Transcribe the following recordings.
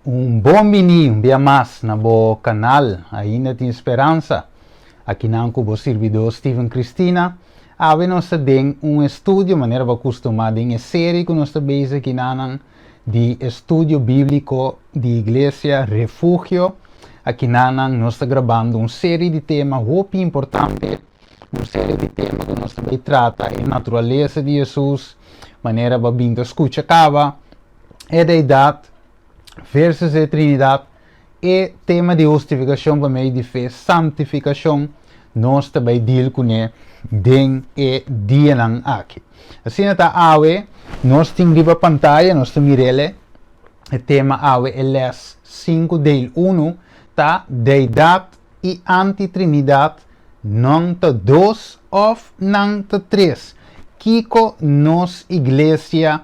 Un bon bini un bia mas na bo kanal Ainda Tin Speransa. Akinan ku bo sirbidó Steven Cristina. Awe nos ta den un estudio manera bo a kustumá den e seri ku nos ta bezig akinanan di Estudio Bíbliko di Iglesia Refugio. Akinanan nos ta grabando un seri di tema hopi importante, un seri di tema ku nos ta bai trata e naturalesa di Hesus, manera bo a bin ta skucha kaba. E Deidad versus e Trinidad, e tema di hustifikashon pa medio di fe, santifikashon, nos ta bai deal kuné den e dianan aki. Asina ta awe nos tin riba pantaya, nos ta mir'el e tema awe, e les sinku deel unu ta Deidad i Anti-Trinidad, nan ta dos òf nan ta tres? Kiko nos iglesia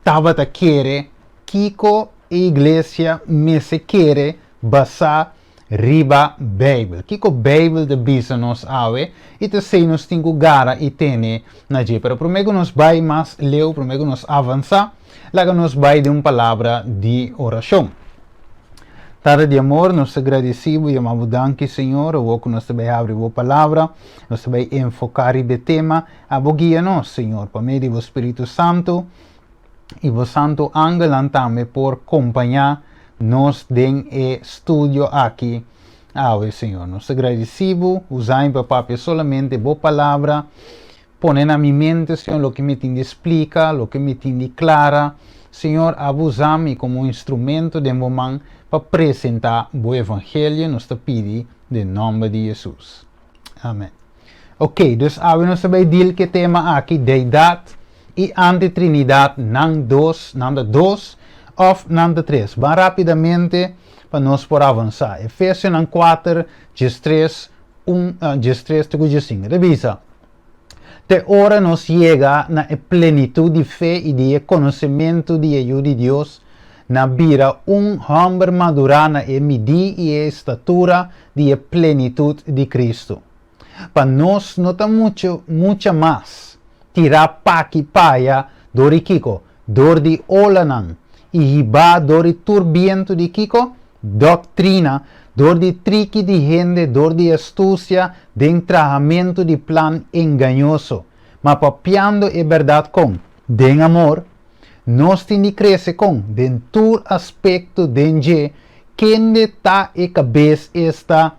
tabata kere kiko e iglesia mester kere basá riba Beibel. Kiko Beibel ta bisa nos awe i ta esei nos tin ku gara i tene na dje. Pero promé ku nos bai mas leu, promé ku nos avansá, laga nos bai den un palabra di orashon. Tata di amor, nos ta gradisí bo, yama bo danki, Señor, awor ku nos ta bai habri bo palabra, nos ta bai enfoká riba e tema. Abo guia nos, Señor, pa medio di bo Spiritu Santu i bo santu angelnan tambe por kompañá nos den e studio aki awe, Señor. Nos ta gradisí bo, usa mi pa papia solamente bo palabra. Pone na mi mente, Señor, loke mi tin di splika, loke mi tin di klara. Señor, abo usa mi komo un instrumento den bo man pa presentá bo evangelio. Nos ta pidi den nòmber di Hesus. Amen. Ok, dus awe nos ta bay deal ke tema aki, Deidad i Antitrinidad, nan dos, nan ta dos of nan ta tres. Ban rapidamente pa nos por avansa. Efesionan 4, 13, un, 13 te ku 15. Ta bisa, Te ora nos yega na e plenitud di fe i di e konosementu di e Yu di Dios, na bira un hòmber madurá na e midí i e estatura di e plenitut di Kristu. Pa nos no ta muchu mucha mas tirá p'aki p'aya dor di kiko? Dor di olanan i hibá dor di tur bientu di kiko? Doktrina, dor di triki di hende, dor di astusia den trahamentu di plan engañoso. Ma papiando e bèrdat kon? Den amor. Nos tin di krese kon? Den tur aspekto den dje kende ta e kabes esta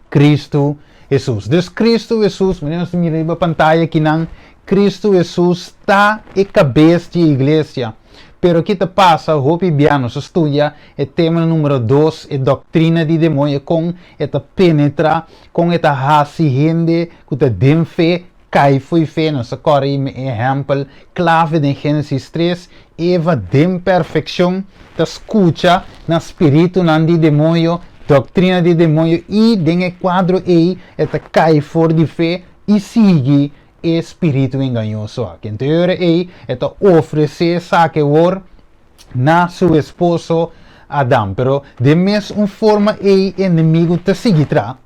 Kristu Hesus. Dus Kristu Hesus, manera nos ta mira riba pantaya akinan, Kristu Hesus ta e kabes di e iglesia. Pero ki ta pasa hopi bia nos a studia e tema numero dos, e doktrina di demoño, kon e ta penetra, kon e ta hasi hende ku ta den fe Kai fo'i fe, nos a kòrda i e ehèmpel klave den Génesis tres, Eva den perfekshon ta skucha na spiritunan di demoño, doktrina di demoño i den e kuadro ei e ta kai for di fe i sigui e spiritu engañoso aki. Anto e ora ei e ta ofresé esaki awor na su esposo Adam. Pero den mes un forma ei enemigu ta sigui tra.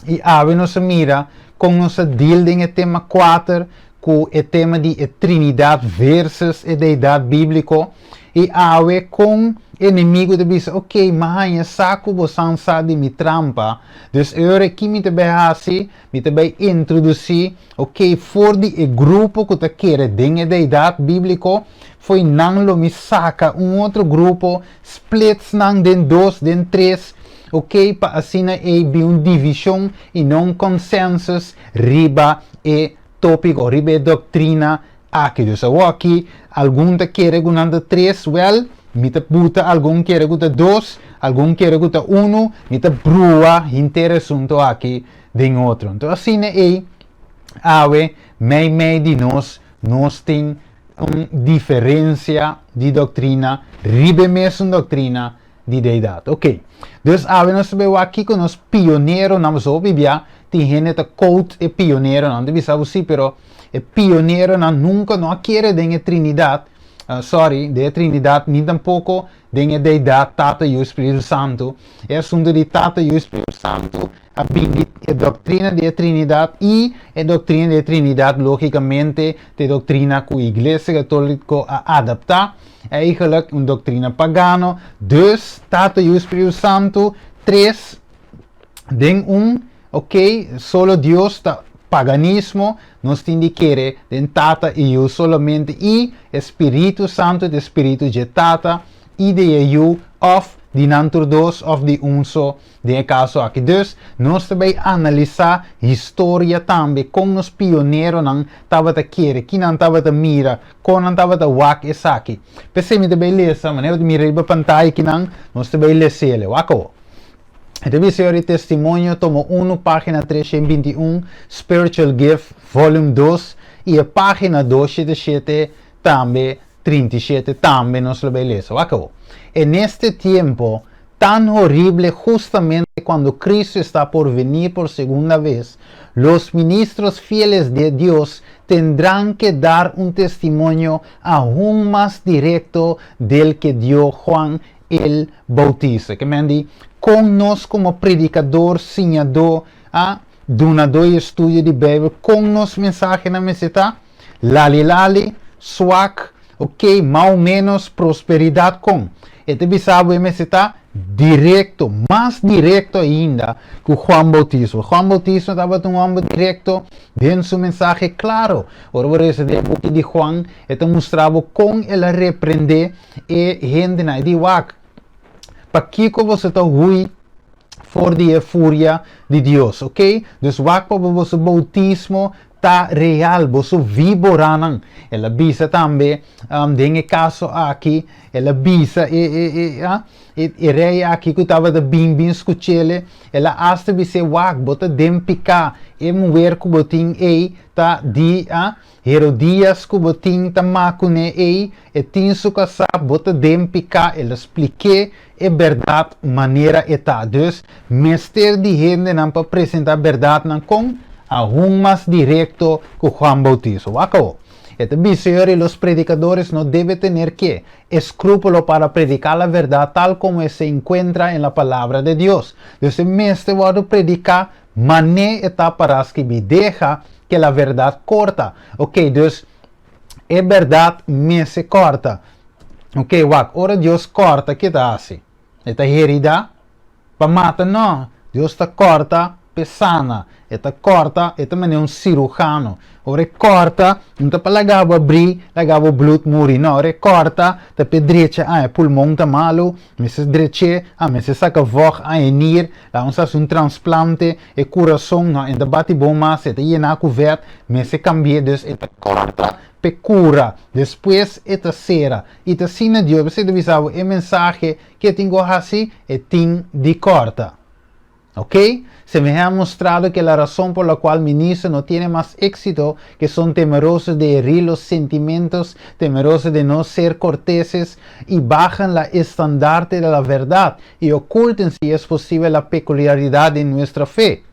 I awe nos a mira kon nos a deal den e tema kuater ku e tema di e Trinidat versus e Deidat bíbliko. I awe kon enemigu ta bisa, ok, mi a haña sa ku bo san sa di mi trampa, dus e ora ki mi ta bai hasi? Mi ta bai introdusí, ok, for di e grupo ku ta kere den e Deidat bíbliko, fo'i nan lo mi saka un otro grupo, splits nan den dos, den tres, ok, pa asina ei bin un divishon i no un consensus riba e tópiko, riba e doktrina aki. Dus awor aki algun ta kere ku nan ta tres, wèl, mi ta buta algun kere ku ta dos, algun kere ku ta unu, mi ta brua henter e asuntu aki den otro. Anto asina ei awe meimei di nos, nos tin un diferencia di doctrina riba e mesun doctrina di deidad. Ok. Dus awe nos ta bay wak kico nos pioneronan, pasobra hopi bia tin hende ta quote e pioneronan, ta bisa bo si, pero e pioneronan nunca no a kere den e Trinidad. Sorry, den e Trinidat, ni tampoko den e Deidat, Tata, Yu i Spiritu Santu. E asuntu di Tata, Yu i Spiritu Santu a bin di e doktrina di e Trinidat i e doktrina di e Trinidat lógikamente ta e doktrina ku Iglesia Katóliko a adaptá, eigenlijk un doktrina pagano. Dus, Tata, Yu i Spiritu Santu, tres den un, ok, solo Dios ta paganismo, nos tin di kere den Tata i Yu solamente i e Spiritu Santu ta e Spiritu dje Tata i di e Yu òf di nan tur dos òf di un so den e kaso aki. Dus, nos ta bai analisá historia tambe, kon nos pioneronan tabata kere, ki nan tabata mira, kon nan tabata wak esaki. P'esei mi ta bai lesa, manera bo ta mira riba pantaya akinan, nos ta bai les'el. Wak awor. E ta bisa yori Testimonio, tomo unu, página 321, Spiritual Gift, volume 2, i e página 277 tambe, 37 tambe nos lo bai lesa. Wak awor. En este tiempo tan horrible, justamente cuando Cristo está por venir por segunda vez, los ministros fieles de Dios tendrán que dar un testimonio aún más directo del que dio Juan el Bautista. Ke men di, kon nos komo predikador, siñadó, a dunadó di estudio di Beibel, kon nos mensahenan mester ta? Lali lali, swak, ok, mas o menos, prosperidat kon? E ta bisa bo e mester ta direkto, mas direkto ainda ku Juan Bautista. Juan Bautista tabata un hòmber direkto den su mensahe klaro. Ora bo resa den e buki di Juan, e ta mustra bo kon el a reprendé e hendenan. E di, Wak, pakiko boso ta hui for di e furia di Dios? Ok, dus wak pa boso boutismo ta real, boso víboranan. El a bisa tambe, den e kaso aki, el a bisa e, e, e, a, e, e rei aki ku tabata bin bin skuch'ele, el a asta bis'é, Wak, bo ta den piká, e muher ku bo tin ei ta di, a, Herodías ku bo tin ta ma kuné ei, e tin su kasá, bo ta den piká, el a splik'é e bèrdat manera e ta. Dus, mester di hendenan pa presentá bèrdatnan kon aun mas direkto ku Juan Bautiso. Wak awor. E ta bisa yori, Los predikadores no debe tener ke eskrúpulo para prediká la bèrdat tal komo e se enkuentra en la palabra de Dios. Dus e mester wòrdu prediká mané e ta pará skibí. Deha ke la bèrdat korta. Oké, dus e bèrdat mester kòrta. Ok, wak, ora Dios kòrta, ke ta hasi? E ta heridá pa mata? No, Dios ta kòrta p'e sana. E ta kòrta, e ta manera un sirujano. Ora e kòrta, no ta pa laga bo abrí, laga bo blut muri. No, ora e kòrta, ta p'e drecha. Ah, e pulmon ta malu, mester drech'é. Ah, mester saka vòg. Ah, e nir, laga nos hasi un transplante. E kurason, no, e no ta bati bon mas, e ta yená ku vèt, mester kambi'é. Dus e ta kòrta p'e kura, despues e ta sera. I ta asina Dios, p'esei ta bisa bo e mensahe ke e tin ku hasi, e tin di kòrta. Ok? Se me ha mostrado ke la rason por la kual ministro no tiene mas éxito, ke son temerosos de herir los sentimentos, temerosos de no ser corteses, i bajan la estandarte de la verdad, i oculten si es posible la peculiaridad de nuestra fe.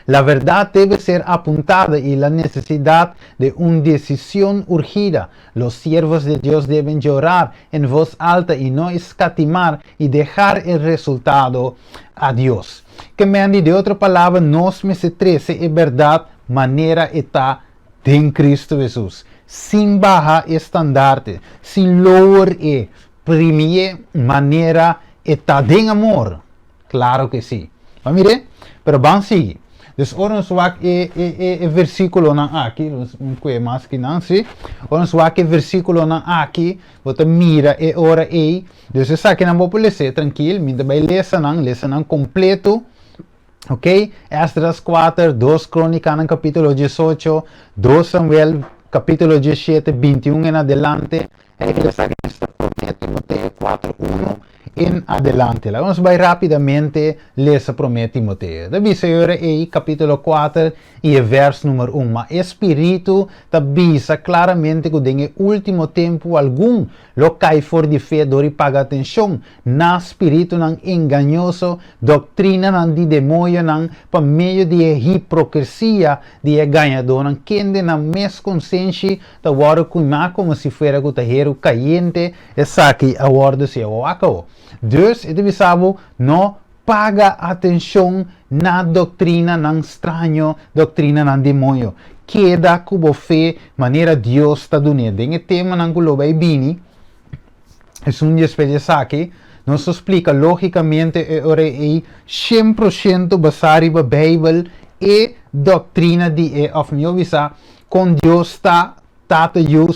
La verdad debe ser apuntada y la necesidad de un decisión urgida. Los siervos de Dios deben llorar en voz alta y no escatimar y dejar el resultado a Dios. Ke men di, de otro palabra, nos mester trese e berdad manera e ta den Cristo Jesus, sin baha e standarte, sin lower e, primié manera e ta den amor. Claro que si. Bo a mir'é? Pero ban sigui. Dus ora nos wak e, e, e, e versículonan aki, nos un kue mas ki nan, si. Ora nos wak e versículonan aki, bo ta mira e ora ei. Dus esakinan bo por les'é trankil, mi ta bai lesa nan, lesa nan kompleto. Ok? Esdras 4, 2 Krónikanan kapítulo 18, 2 Samuel kapítulo 17, 21 en adelante. Esaki nos ta promé Timoteo 4, 1. En adelante. Laga nos bai rápidamente lesa Promé Timoteo. Ta bisa e ora ei, kapítulo 4 i e vèrs number 1, Ma e Spiritu ta bisa klaramente ku den e último tempu algun lo kai for di fe dor di paga atenshon na spiritunan engañoso, doktrinanan di demoñonan, pa medio di e hiprokresia di e gañadónan, kende nan mes konsenshi ta wòrdu kuimá komo si fuera ku ta heru kayente. Esaki a wòrdu si awor akabó. Dus e ta bisa bo, no paga atenshon na doktrinanan straño, doktrinanan demoño. Keda ku bo fe manera Dios ta dun'é. Den e temanan ku lo bai bini, esun di despues di esaki, nos lo splika lógikamente e ora ei 100% basá riba Beibel e doktrina di e, òf mihó bisa, kon Dios ta Tata Yu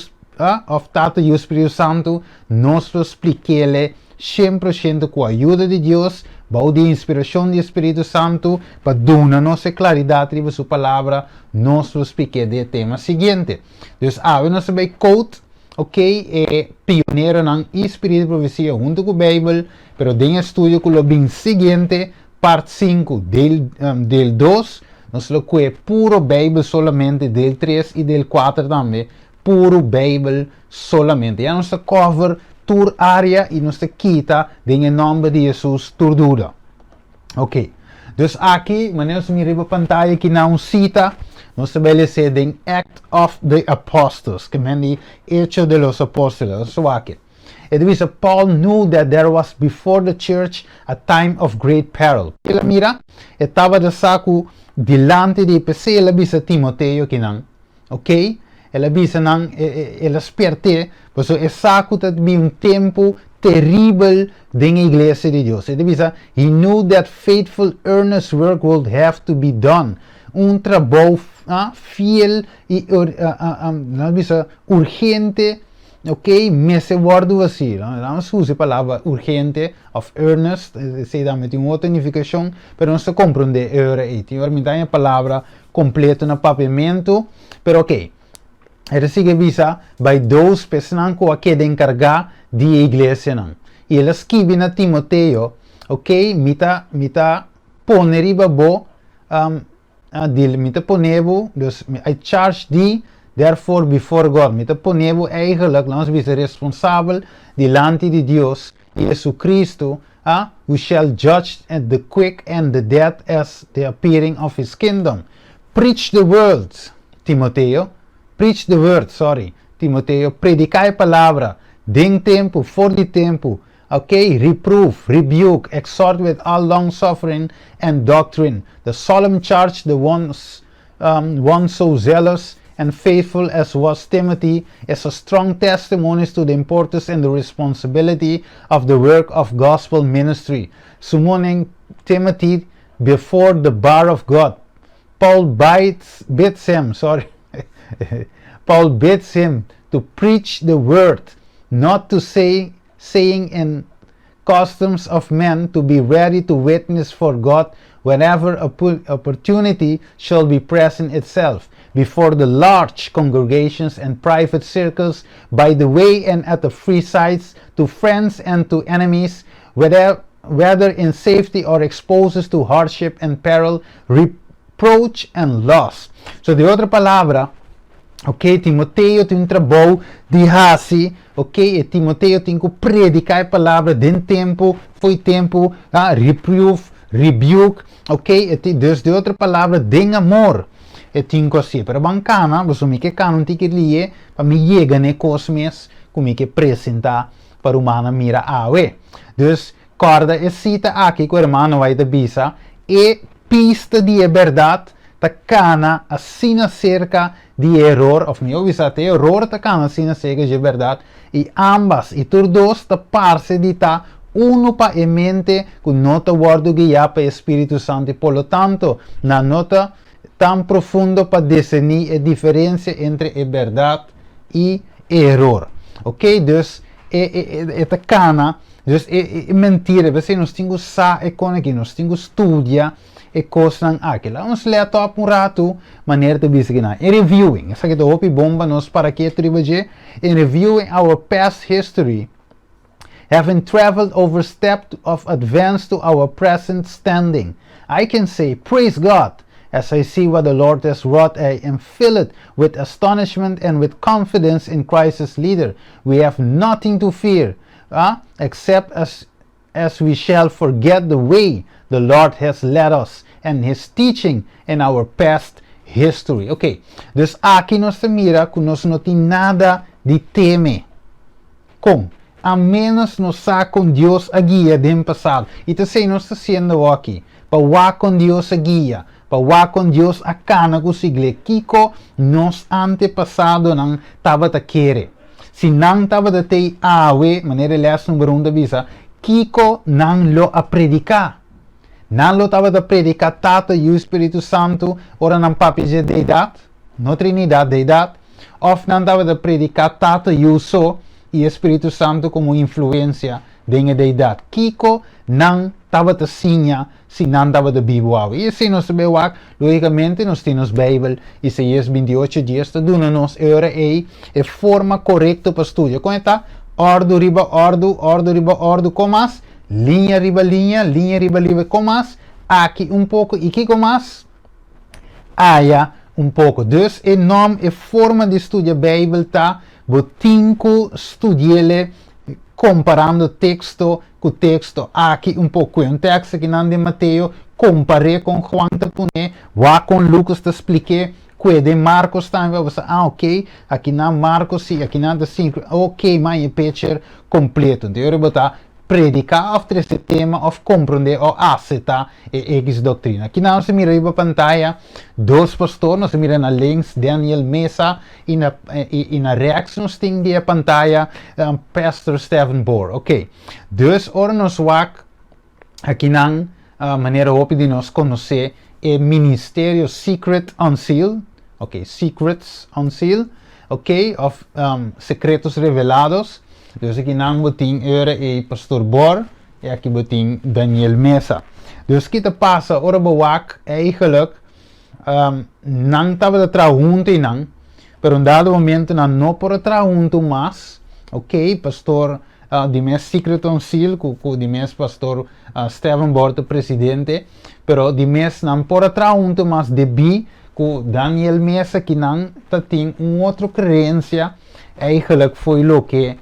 òf Tata Yu Spiritu Santu, nos lo splik'ele 100% ku ayuda di Dios, bou di inspirashon di e Spiritu Santu, pa duna nos e klaridat riba Su Palabra, nos lo splik'é den e tema siguiente. Dus awe nos ta bai quote, ok, e pioneronan i Spiritu di Profesia huntu ku Beibel, pero den e studio ku lo bin siguiente, part 5, deel, deel 2, nos lo kue puro Beibel solamente, deel 3 i deel 4 tambe, puro Beibel solamente. Ya nos ta cover tur área i nos ta kita den e nòmber di Hesus tur duda. Ok. Dus aki, manera nos mira riba pantaya aki na un sita, nos ta bai les'é den Act of the Apostles, ke men di Hecho de los Apóstoles. Nos ta wak. E ta bisa, Paul knew that there was before the church a time of great peril. El a mira, e tabata sa ku dilanti di p'esei el a bisa Timoteo kinan, ok, el a bisa nan, el a spiert'é, pasobra e sa ku ta bin un tempu teribel den e iglesia di Dios. E ta bisa, He knew that faithful earnest work would have to be done. Un trabou fiel i, nan a bisa, urgente. Ok, mester wòrdu hasí. Nos usa e palabra urgente òf earnest, esei tambe tin un otro nifikashon, pero nos ta komprondé e ora ei. Tin ora mi ta haña e palabra kompleto na papiamentu, pero ok. E ta sigui bisa, By those, pa esnan ku a keda enkargá di e iglesianan. I el a skibi na Timoteo, Ok, mi ta, mi ta pone riba bo, Dil, mi ta pone bo, dus I charge thee therefore before God, mi ta pone bo eigenlijk, laat ons bisa, responsabel dilanti di Dios i Jesucristo, a, who shall judge the quick and the dead as the appearing of his kingdom. Preach the word, Timoteo, preach the word, sorry, Timoteo, predica e palabra, den tempu, for di tempu, Ok, reprove, rebuke, exhort with all long suffering and doctrine. The solemn charge the ones, one so zealous and faithful as was Timothy is a strong testimony to the importance and the responsibility of the work of gospel ministry. Summoning Timothy before the bar of God. Paul bites, bids him, sorry, Paul bids him to preach the word, not to say saying in customs of men to be ready to witness for God whenever opportunity shall be present itself, before the large congregations and private circles, by the way and at the free sites, to friends and to enemies, whether, whether in safety or exposes to hardship and peril, reproach and loss. So, di otro palabra, ok, Timoteo tin un trabou di hasi, ok, e Timoteo tin ku prediká e palabra den tempu, fo'i tempu, ah, reproof, rebuke, ok, e tin, dus di otro palabra, den amor e tin ku hasié. Pero ban kana, boso mi ke kana un tiki lié pa mi yega na e kos mes ku mi ke presentá pa rumannan mira awe. Dus, kòrda e sita aki ku hermano White a bisa, E pista di e bèrdat ta kana asina serka di e eror, òf mihó bisa, te e eror ta kana asina serka dje bèrdat, i ambas, i tur dos, ta parse di ta unu pa e mente ku no ta wòrdu guiá pa e Spiritu Santu, i por lo tanto, nan no ta tan profundo pa diserní e diferensia entre e bèrdat i e eror. Oké, dus e e e ta kana, dus e e mentira, p'esei nos tin ku sa e kon aki, nos tin ku studia e kosnan aki. Laga nos let op un ratu manera ta bisa kinan. In reviewing, esaki ta hopi bon pa nos para ketu riba dje, in reviewing our past history. Having traveled over step of advance to our present standing, I can say, "Praise God." As I see what the Lord has wrought, I am filled with astonishment and with confidence in Christ as leader. We have nothing to fear, except as we shall forget the way the Lord has led us and his teaching in our past history. Ok, dus aki nos ta mira ku nos no tin nada di teme. Kon? A menos nos sa kon Dios a guia den pasado. I ta esei nos ta hasiendo aki. Pa wak kon Dios a guia. Pa wak kon Dios a kana ku su iglesia. Kiko nos antepasadonan tabata kere. Si nan tabata tei awe, manera les number 1 ta bisa, kiko nan lo a prediká? Nan lo tabata prediká Tata, Yu, Spiritu Santu, ora nan papia di deidat, no Trinidat, deidat, òf nan tabata prediká Tata, Yu so i Spiritu Santu komo influensia den e deidat? Kiko nan tabata siña si nan tabata bibu awe? I asina nos ta bai wak, lógikamente nos tin nos Beibel, Isaías 28 dies ta duna nos e ora ei e forma korekto pa studia. Kon e ta? Òrdu riba òrdu, òrdu riba òrdu, kon mas? Liña riba liña, liña riba liña, kon mas? Aki un poko i kiko mas? Aya un poko. Dus e nòm, e forma di studia Beibel ta, bo tin ku studi'el komparando teksto ku teksto. Aki un poko, un teksto akinan di Mateo, kompar'é kon Juan ta pone, wak kon Lucas ta splik'é, kue den Marcos tambe, bo sa, ah ok, akinan Marcos si, akinan ta si, ok, ma e picture kompleto. Anto bo ta prediká òf trese tema òf komprondé òf aseptá e X doktrina. Akinan nos ta mira riba pantaya dos pastor, nos ta mira na links Daniel Mesa i na, i na rechts nos tin di pantaya Pastor Stephen Bohr. Ok, dus ora nos wak akinan, manera hopi di nos konosé e ministerio Secret Unsealed, ok, Secrets Unsealed, ok, òf Secretos Revelados. Dus akinan bo tin ora e Pastor Bohr i aki bo tin Daniel Mesa. Dus kiko ta pasa ora bo wak eigenlijk nan tabata traha huntu nan, pero un dado momento nan no por traha huntu mas, ok, pastor di mes Secret Unsealed, ku di mes pastor Stephen Bohr presidente, pero di mes nan por traha huntu mas debí ku Daniel Mesa akinan ta tin un otro kreensia eigenlijk for loke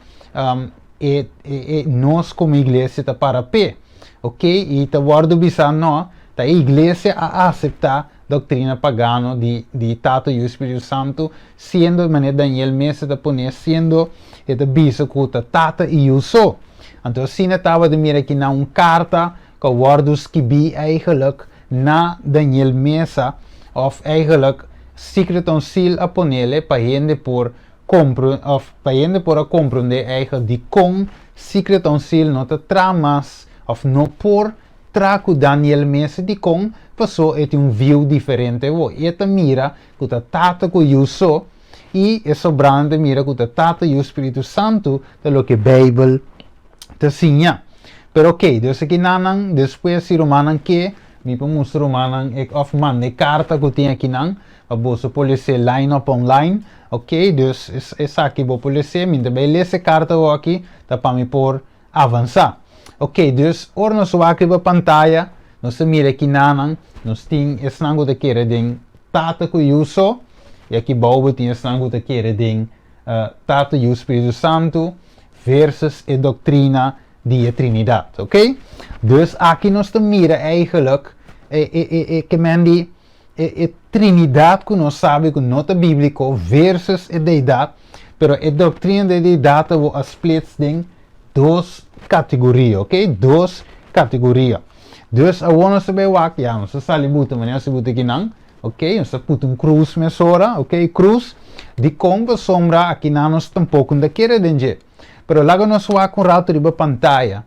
e nos komo iglesia ta para p'e. Ok? I ta wòrdu bisa no, ta iglesia a aseptá doktrina pagano di Tata i Spiritu Santu, siendo manera Daniel Mesa ta pone, siendo e ta bisa ku ta Tata i Yu so. Anto asina tabata mira akinan un karta ku a wòrdu skibí eigenlijk na Daniel Mesa òf eigenlijk Secret Unsealed a ponele pa hende por kompro òf pa hende por komprondé eigenlijk di kon Secret Unsealed no ta traha mas òf no por traha ku Daniel Mesa, di kon pasó e tin un view diferente wo. E ta mira ku ta Tata ku Yu so i e sobrante mira ku ta Tata, Yu, Spiritu Santu ta loke Beibel ta siña. Pero ok, dus akinan despues si rumannan ke mi por mustra rumannan òf manda e karta ku tin akinan pa boso por lesa line up online. Ok, dus esaki bo por lesa, mi ta bai lesa e karta aki ta pa mi por avansá. Ok, dus ora nos wak riba pantaya, nos ta mira akinan, nos tin esnan ku ta kere den Tata ku Yu so, i aki bou tin esnan ku ta kere den Tata, Yu, Spiritu Santu versus e doktrina di Trinidat, ok? Dus aki nos ta mira eigenlijk e ke men di e Trinidat ku nos sabi ku no ta bíbliko versus e deidat, pero e doktrina di deidat a splits den dos kategoria, ok? Dos kategoria. Dus awor nos ta bai wak, ya, nos a sali buta, manera nos a buta akinan, ok? Nos a put un krus mesora, ok? Krus, di kon pasobra akinan nos tampoko no ta kere den dje. Pero laga nos wak un ratu riba pantaya.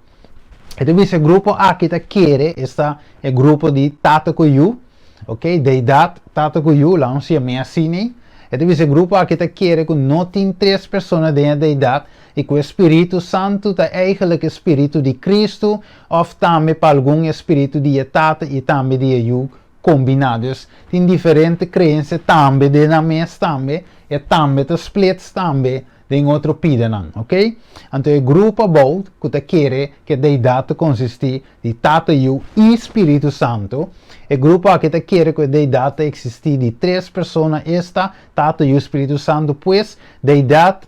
E ta bisa grupo aki ta kere, esta e grupo di Tata ku Yu, ok? Deidat Tata ku Yu, laga nos yam'é asina. E ta bisa grupo aki ta kere ku no tin tres persona den e deidat i ku e Spiritu Santu ta eigenlijk e Spiritu di Kristu òf tambe pa algun e Spiritu di e Tata i tambe di e Yu kombiná. Dus tin diferente kreensia tambe den nan mes tambe, e tambe ta splits tambe. Den otro pidanan, ok? Anto e grupo abou ku ta kere ku e Deidat ta konsistí di Tata, Yu i Spiritu Santu, e grupo aki ta kere ku e Deidat ta eksistí di tres persona, esta, Tata, Yu, Spiritu Santu, pues Deidat,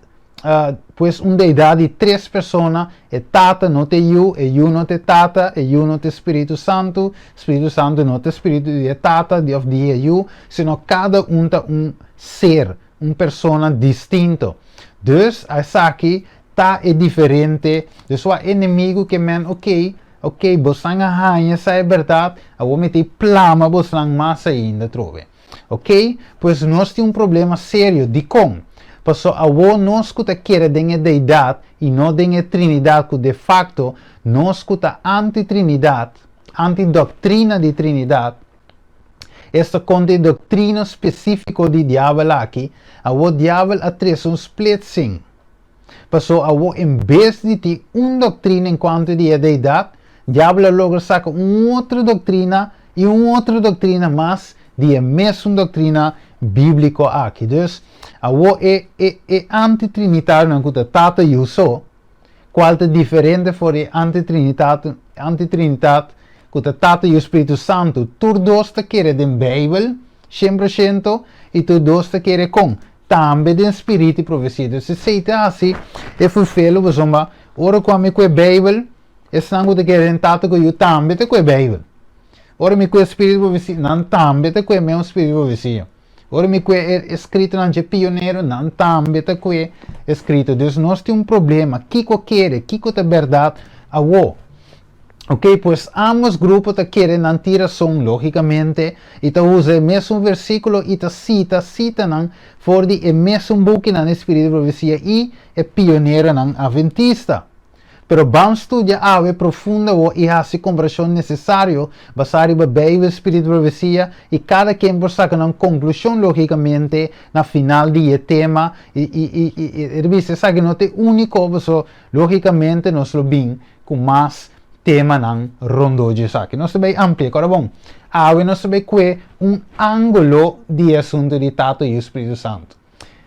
pues un Deidat di tres persona, e Tata no ta e Yu, e Yu no ta e Tata, e Yu no ta e Spiritu Santu, Spiritu Santu no ta e Spiritu di e Tata òf di e Yu, sino kada un ta un ser, un persona distinto. Dus esaki ta e diferente, dus wak enemigu ke men ok, ok bosnan a haña sa e bèrdat, awor mi ta plama bosnan mas ainda atrobe. Ok, pues nos tin un problema serio, dikon? Paso awor nos ku ta kere den e Deidat i no den e Trinidat ku defakto nos ku ta anti-Trinidat, anti-doktrina di Trinidat, Esta konta e doktrina spesífiko di diabel aki, awor diabel a trese un splitsing. Paso awor en bes di tin un doktrina en kuanto di e deidat, diabel a logra saka un otro doktrina i un otro doktrina mas di e mesun doktrina bíbliko aki. Dus, awor e e e antitrinitarionan ku ta Tata, Yu so, kual ta diferente for di e antitrinitat, antitrinitat ku ta Tata, Yu, Spiritu Santu. Tur dos ta kere den Beibel, 100%, i tur dos ta kere kon? Tambe den spiritu i profesia. Dus esei ta hasi e fulfelo pasobra ora ku ami ku e Beibel, esnan ku ta kere den Tata ku Yu tambe ta ku e Beibel. Ora mi ku e spiritu i profesia, nan tambe ta ku e mesun spiritu i profesia. Ora mi kue e eskritonan dje pionero, nan tambe ta kue eskrito. Dus nos tin un problema. Kiko kere? Kiko ta bèrdat awo? Ok, pues ambos grupo ta kere nan tin rason, lógikamente, i ta usa e mesun versíkulo i ta sita sitanan for di e mesun bukinan di Spiritu di Profesia i e pioneronan atventista. Pero ban studia awe profundo awor i hasi komparashon nesesario basá riba Beibel, Spiritu Profesia i kada ken por saka nan konklushon logikamente na final di e tema i i i i i bisa esaki no ta e úniko paso logikamente nos lo bin ku mas temanan rondó dje esaki. Nos ta bai amplia kòrda bon awe nos ta bai kue un ángulo di e asuntu di Tata, Yu, Spiritu Santu.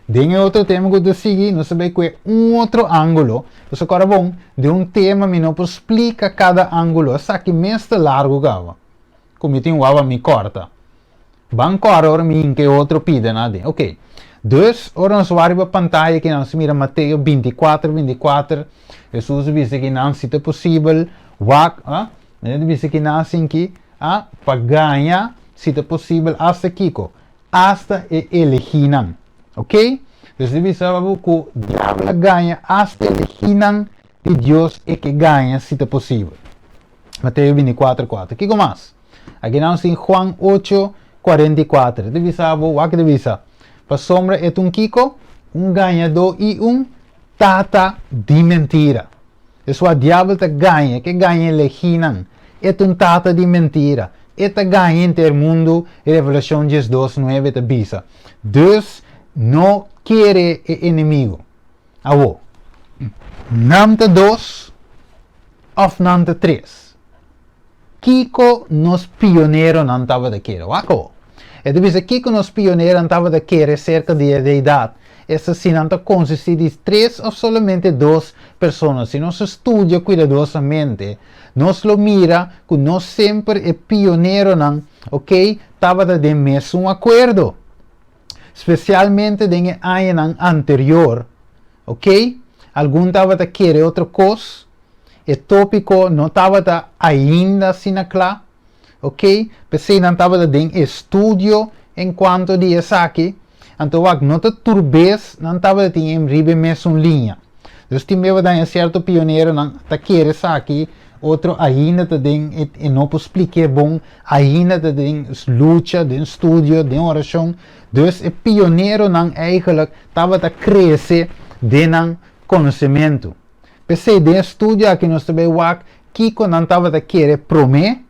Den e otro tema ku ta sigui, nos ta bai kue un otro ángulo. Pasobra kòrda bon, den un tema mi no por splika kada ángulo. Esaki mes ta largu kaba, ku mi tin wou a mi kòrta. Ban kòrda ora mi hinka e otro pidanan aden. Oké. Dus, ora nos wak riba pantaya aki nos ta mira Mateo 24, 24. Hesus a bisa kinan si ta posibel wak, ah, e ta bisa kinan asinki, ah, pa gaña si ta posibel asta kiko? Asta e elegínan. Ok? Dus di bisa bo ku diabel a gaña asta elegínan di Dios e ke gaña si ta posibel. Mateo 24, 4. Kiko mas? Aki nan tin Juan 8, 44. E ta bisa bo, wak e ta bisa? Pasobra e ta un kiko? Un gañadó i un tata di mentira. Esua diabel ta gaña, e ke gaña elegínan. E ta un tata di mentira. E ta gaña henter mundu, Revelacion 12, 9 ta bisa. Dus, no kere e enemigo. Awo, nan ta dos of nan ta tres? Kiko nos pioneronan tabata kere? Wak awo. E ta bisa kiko nos pioneronan tabata kere serka di e deidat, esta si nan ta konsistí di tres òf solamente dos persona. Si nos studia kuidadosamente, nos lo mira ku no semper e pioneronan, oke, tabata den mesun akuerdo. Spesialmente den e añanan anterior, oke, algun tabata kere otro kos. E tópiko no tabata ainda asina kla, ok? P'esei nan tabata den estudio en kuanto di esaki. Anto wak, no ta tur bes nan tabata tin e riba e mesun liña. Dus tin bes daña sierto pioneronan ta kere esaki, otro ainda ta den e e no por splik'é bon, ainda ta den lucha, den studio, den orashon. Dus e pioneronan eigenlijk tabata krese den nan konosementu. P'esei den e studio aki nos ta bai wak kiko nan tabata kere promé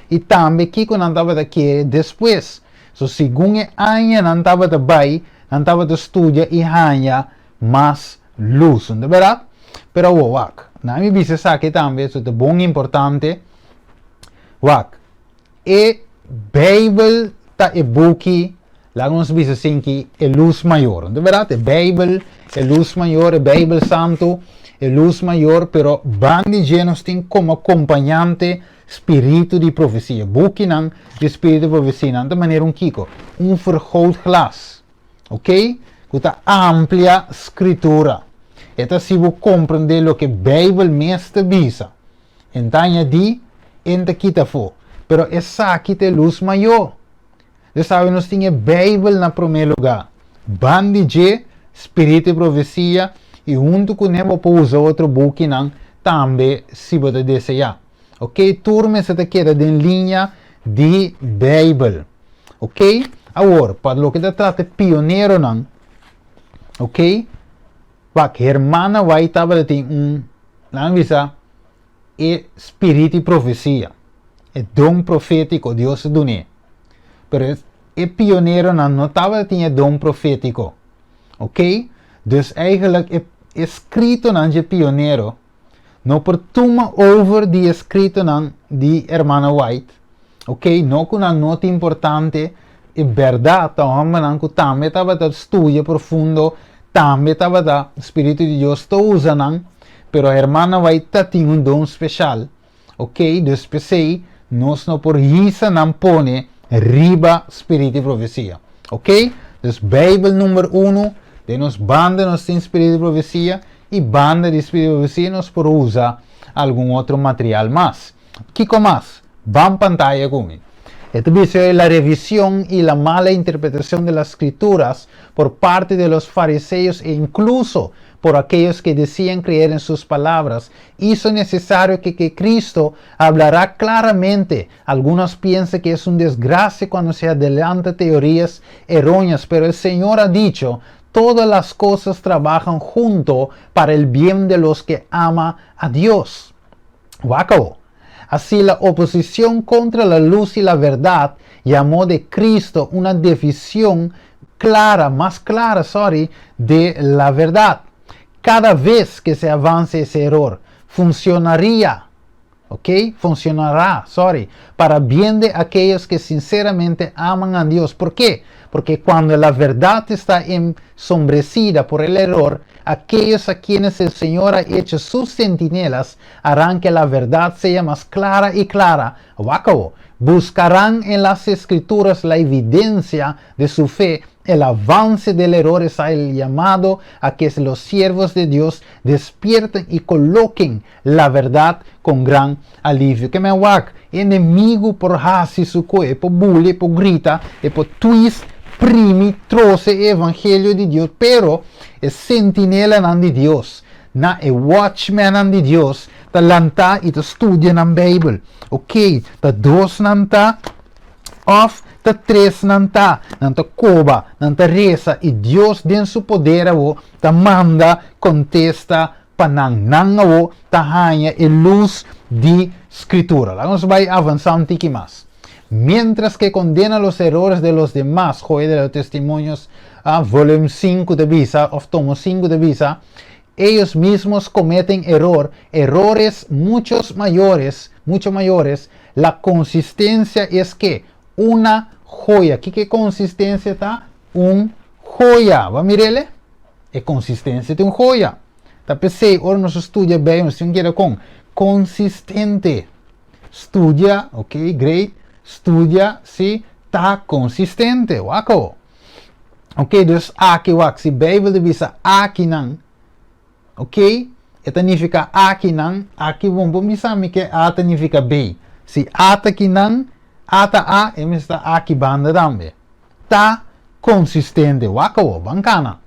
i tambe kiko nan tabata kere despues. So segun e añanan tabata bai, nan tabata studia i haña mas lus. No ta bèrdat? Pero awor wak, nan mi bisa esaki tambe, so ta bon importante. Wak, e Beibel ta e buki. Laga nos bisa sin ki e lus mayor. Di bèrdat, e Beibel, e lus mayor, e Beibel Santu, e lus mayor, pero bandi dje nos tin komo akompañante spiritu di profesia. Bukinan di spiritu di profesia, nan ta manera un kiko? Un vergrootglas, ok? Ku ta amplia Skritura. E ta hasi bo komprendé loke Beibel mes ta bisa. En ta añadí, en ta kita afó. Pero esaki ta e lus mayó. Dios sabe nos tin e Beibel na promé lugá. Ban di dje, Spiritu i Profesia, i huntu kuné bo por usa otro bukinan tambe si bo ta deseá. Ok, tur mester ta keda den liña di Beibel. Ok, awor, pa loke ta trata e pioneronan, ok, wak, Hermana White tabata tin un, laga mi bisa, e spiritu di profesia, e don profétiko Dios a dun'é. Pero e pioneronan no tabatin e don profétiko. Ok? Dus eigenlijk e eskritonan dje pionero no por tuma over di e eskritonan di Hermana White. Ok? No ku nan no ta importante, e bèrdat ta hòmbernan ku tambe tabata studia profundo, tambe tabata Spiritu di Dios ta usa nan, pero hermana White ta tin un don speshal, ok, dus p'esei nos no por hisa nan pone riba Spiritu di Profesia, ok, dus Beibel number uno, den nos banda nos tin Spiritu di Profesia i banda di Spiritu di Profesia nos por usa algun otro material mas. Kiko mas? Ban pantaya ku mi. E ta bisa e la revisión y la mala interpretación de las Escrituras por parte de los fariseos e incluso por aquellos que decían creer en sus palabras, hizo necesario que que Cristo hablará claramente. Algunos piensan que es un desgracia cuando se adelanta teorías erróneas, pero el Señor ha dicho, todas las cosas trabajan junto para el bien de los que ama a Dios. Wak awor. Así la oposición contra la luz y la verdad llamó de Cristo una defisión clara, mas clara, sorry, de la verdad. Cada vez que se avance ese error, funcionaría, ok, funcionará, sorry, para bien de aquellos que sinceramente aman a Dios. ¿Por qué? Porque cuando la verdad está ensombrecida por el error, aquellos a quienes el Señor ha hecho sus centinelas harán que la verdad sea más clara y clara. Wak awor. Buscarán en las escrituras la evidencia de su fe. El avance del error es el llamado a que los siervos de Dios despierten y coloquen la verdad con gran alivio. Ke men wak, enemigu por hasi su kos, e por buli, e por grita, e por twist, primi, trose e evangelio di Dios, pero e sentinelanan di Dios, na e watchmannan di Dios, ta lantá i ta studia nan Beibel. Ok, ta dos nan ta, òf ta tres nan ta, nan ta koba, nan ta resa i Dios den su poder awo ta manda kontesta pa nan. Nan awo ta haña e lus di Skritura. Laga nos bai avansá un tiki mas. Miéntras ke kondena los erores de los demas, Joya de los Testimonios, volumen sinku ta bisa, òf tomo sinku ta bisa, ellos mismos cometen eror, erores muchos mayores, mucho mayores, la consistencia es que una joya. Kiko e konsistensia ta? Un joya. Bo a mir'el? E konsistensia ta un joya. Ta p'esei ora nos a studia Bijbel nos tin keda kon konsistente. Studia, ok, great, studia si ta konsistente. Wak awo. Ok, dus aki wak, si Bijbel ta bisa akinan, ok, e ta nifiká akinan, aki bon por bisa mi ke A ta nifiká B. Si A ta kinan, A ta A, e mester ta aki banda tambe. Ta konsistente. Wak awo, ban kana.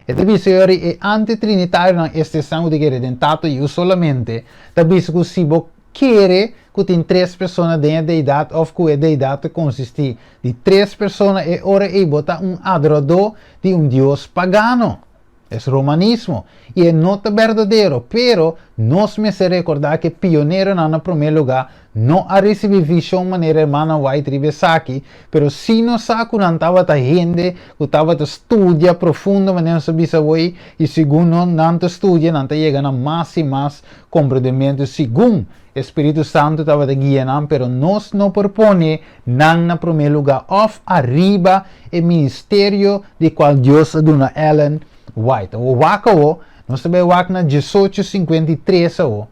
E ta bisa yori e antitrinitarionan este esnan ku ta kere den Tata i Yu solamente, ta bisa ku si bo kere ku tin tres persona den e Deidat òf ku e Deidat ta konsistí di tres persona e ora ei bo ta un adoradó di un dios pagano. Es romanismo. I e no ta berdadero. Pero nos mester rekordá ku e pioneronan na promé lugá. no a risibí vishon manera hermana White riba esaki, pero sí nos sa ku nan tabata hende ku tabata studia profundo manera nos a bisa awor i segun nan ta studia nan ta yega na mas i mas komprendementu segun e Spiritu Santu tabata guia nan, pero nos no por pone nan na promé lugá òf ariba e ministerio di kual Dios a duna Ellen White. Awor wak awor, nos ta bai wak na 1853 awor,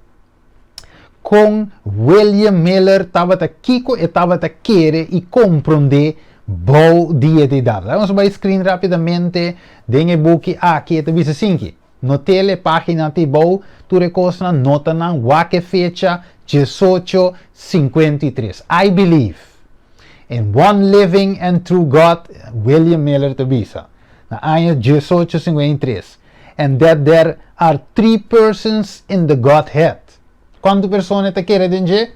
kon William Miller tabata kiko e tabata kere i komprondé bou di e deidat. Laga nos bai screen rápidamente den e buki aki, e ta bisa asinki. Not'el e página te bou, tur e kosnan, notanan, wak e fecha, 1853. I believe in one living and true God, William Miller ta bisa, na aña 1853, and that there are three persons in the Godhead. Kuantu persona e ta kere den dje?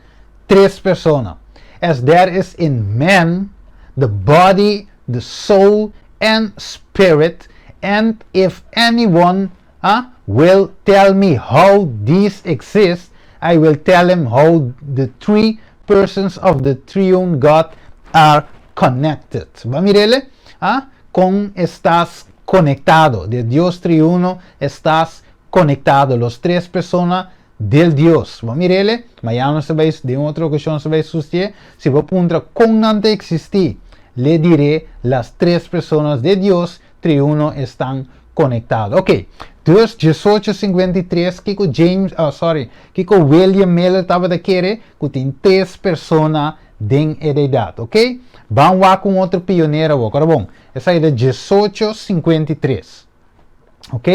Tres persona. As there is in man, the body, the soul, and spirit, and if anyone ah, will tell me how these exist, I will tell him how the three persons of the triune God are connected. Bo a mir'ele? Ah, kon estás konektado? De Dios triuno estás konektado, los tres persona del Dios. Bo a mir'ele? Mañana nos ta bai, den otro okashon nos ta bai sustié. Si bo puntra kon nan ta eksistí, le diré las tres personas de Dios triuno estan konektado. Ok, dus 1853 kiko James, oh sorry, kiko William Miller tabata kere? Ku tin tres persona den e deidat. Ok, ban wak un otro pionero awor. Kora bon, esaki ta 1853. Ok,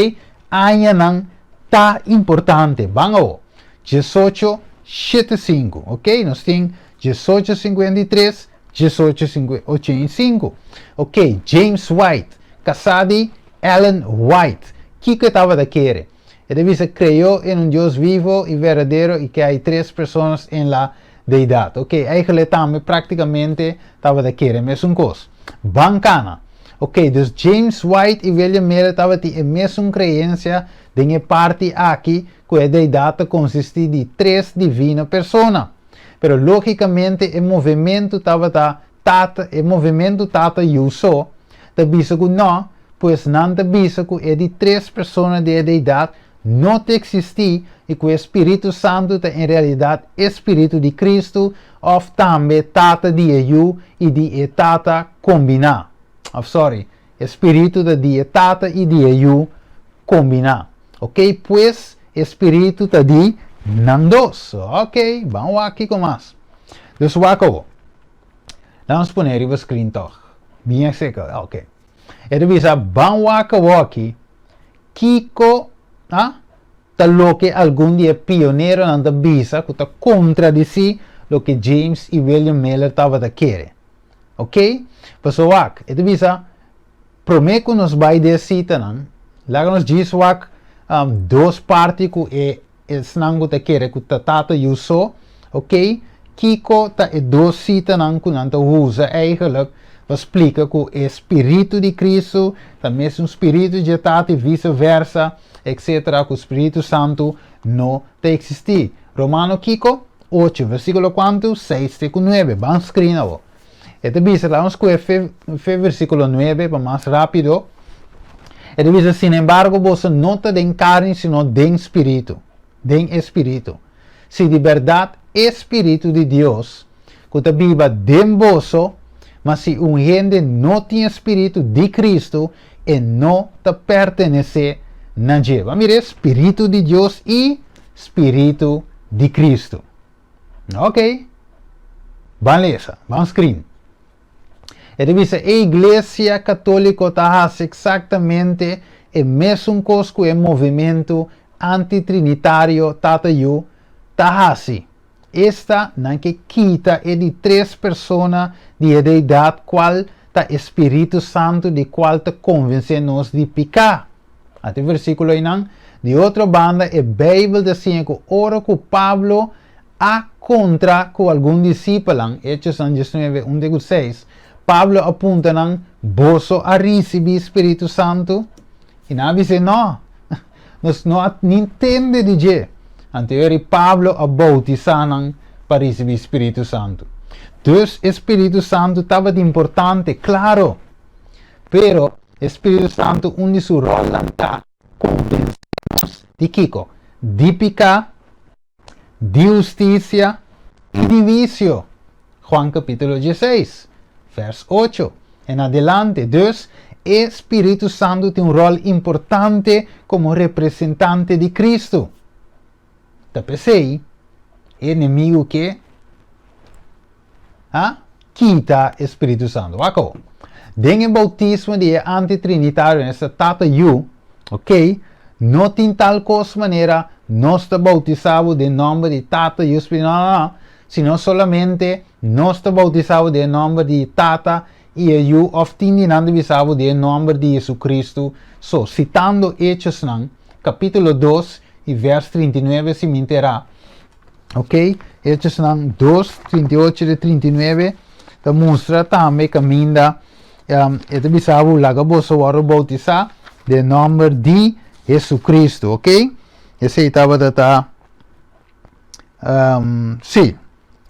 añanan ta importante. Ban awor. 1875. Ok, nos tin 1853, 1885. Ok, James White, kasá di Ellen White. Kiko e tabata kere? E ta bisa creo en un Dios vivo y verdadero y que hay tres personas en la deidad. Ok, eigenlijk tambe práktikamente tabata kere mesun kos. Ban kana. Ok, dus James White i William Miller tabatin e mesun kreensia den e parti aki ku e deidat ta konsistí di tres divino persona. Pero lógikamente e movementu tabata Tata, e movementu Tata Yu so, ta bisa ku nò, pues nan ta bisa ku e di tres persona di e deidat no ta eksistí i ku e Spiritu Santu ta en realidat e Spiritu di Kristu òf tambe Tata di e Yu i di e Tata kombiná. Òf sòri, e Spiritu ta di e Tata i di e Yu kombiná. Oke, pues e Spiritu ta di nan dos. Oke, ban wak kiko mas. Dus wak awor. Laat nos pone riba screen tòg. Bien seker, oke. E ta bisa, Ban wak awor aki kiko a ta loke algun di e pioneronan ta bisa ku ta kontradisí loke James i William Miller tabata kere. Oke? Pasobra wak, e ta bisa, promé ku nos bai den e sitanan, laga nos djis wak dos parti ku e esnan ku ta kere ku ta Tata Yu so, oke, kiko ta e dos sitanan ku nan ta usa eigenlijk pa splika ku e spiritu di Kristu ta mesun spiritu dje Tata i vise versa, etsetera, ku Spiritu Santu no ta eksistí. Romano kiko? Ocho, versíkulo kuantu? Seis te ku nuebe. Ban skrin awor. E ta bisa, laga nos kohe fe fe versíkulo nuebe pa mas rápido. E ta bisa, Sinembargo, boso no ta den karni, sino den spiritu, den e spiritu. Si di bèrdat e spiritu di Dios ku ta biba den boso, ma si un hende no tin e spiritu di Kristu, e no ta pertenesé na dje. Bo a mira e spiritu di Dios i spiritu di Kristu. Ok. Ban lesa, ban screen. E ta bisa e Iglesia Katoliko ta hasi eksaktamente e mesun kos ku e movementu antitrinitario Tata Yu ta hasi. Esta, nan ke kita e di tres persona di e Deidat kual ta e Spiritu Santu di kual ta konvensé nos di piká. Ata e versíkulo einan. Di otro banda, e Beibel ta siña ku ora ku Pablo a kontra ku algun disipelnan, Hechosnan 19, un te ku seis, Pablo a punta nan, Boso a risibí spiritu santu? I nan a bis'é, Nò, nos no a ni tende di dje. Anto e ora Pablo a boutisá nan. pa risibí spiritu santu. Dus e spiritu santu tabata importante, klaro! Pero e spiritu santu un di su ròlnan ta konvensé nos di kiko? Di piká, di hustisia i di huisio. Juan kapítulo dieseis, vèrs ocho en adelante. Dus, e spiritu santu tin un ròl importante komo representante di Kristu. Ta p'esei e enemigu ke a kita e spiritu santu. Wak awor. Den e boutismo di e antitrinitario, esta Tata, Yu, ok, no tin tal kos manera nos ta boutisá bo den nòmber di Tata, Yu, Spiritu, no, no, no, sino solamente nos ta boutisá bo den e nòmber di Tata i e Yu òf tin di nan ta bisa bo den e nòmber di Jesucristo so, sitando Hechosnan kapítulo dos i vèrs 39 si mi enterá. Ok, Hechosnan 2, 38 te 39 ta mustra tambe kaminda um, e ta bisa bo laga boso wòrdu boutisá den nòmber di Jesucristo, ok? Esei tabata ta um, sí,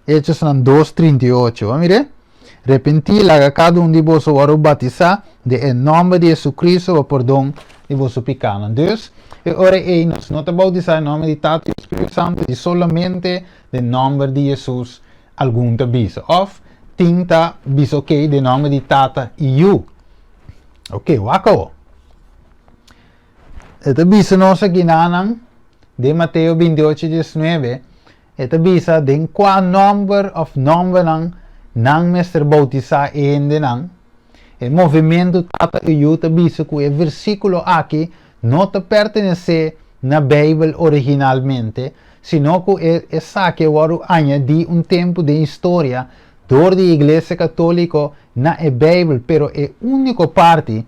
Hechosnan 2, 38, a mire? Repentí, laga kada un di boso wòrdu batisá den e nòmber di Jesucristo pa pordon di boso pikánan. Dus, e ora ei nos no ta boutisá den nòmber di Tata i Spiritu Santu, di solamente den nòmber di Jesus, algun ta bisa. Òf, tin ta bisa okey, den nòmber di Tata i Yu. Okey, wak awor. E ta bisa nos akinanan den Mateo 28, 19, E ta bisa den kua nòmber òf nòmbernan nan mester boutisá e hendenan. E movementu Tata i Yu ta bisa ku e versíkulo aki no ta pertenesé na Beibel originalmente, sino ku e esaki a wòrdu añadí un tempu den historia dor di Iglesia Katóliko na e Beibel, pero e úniko parti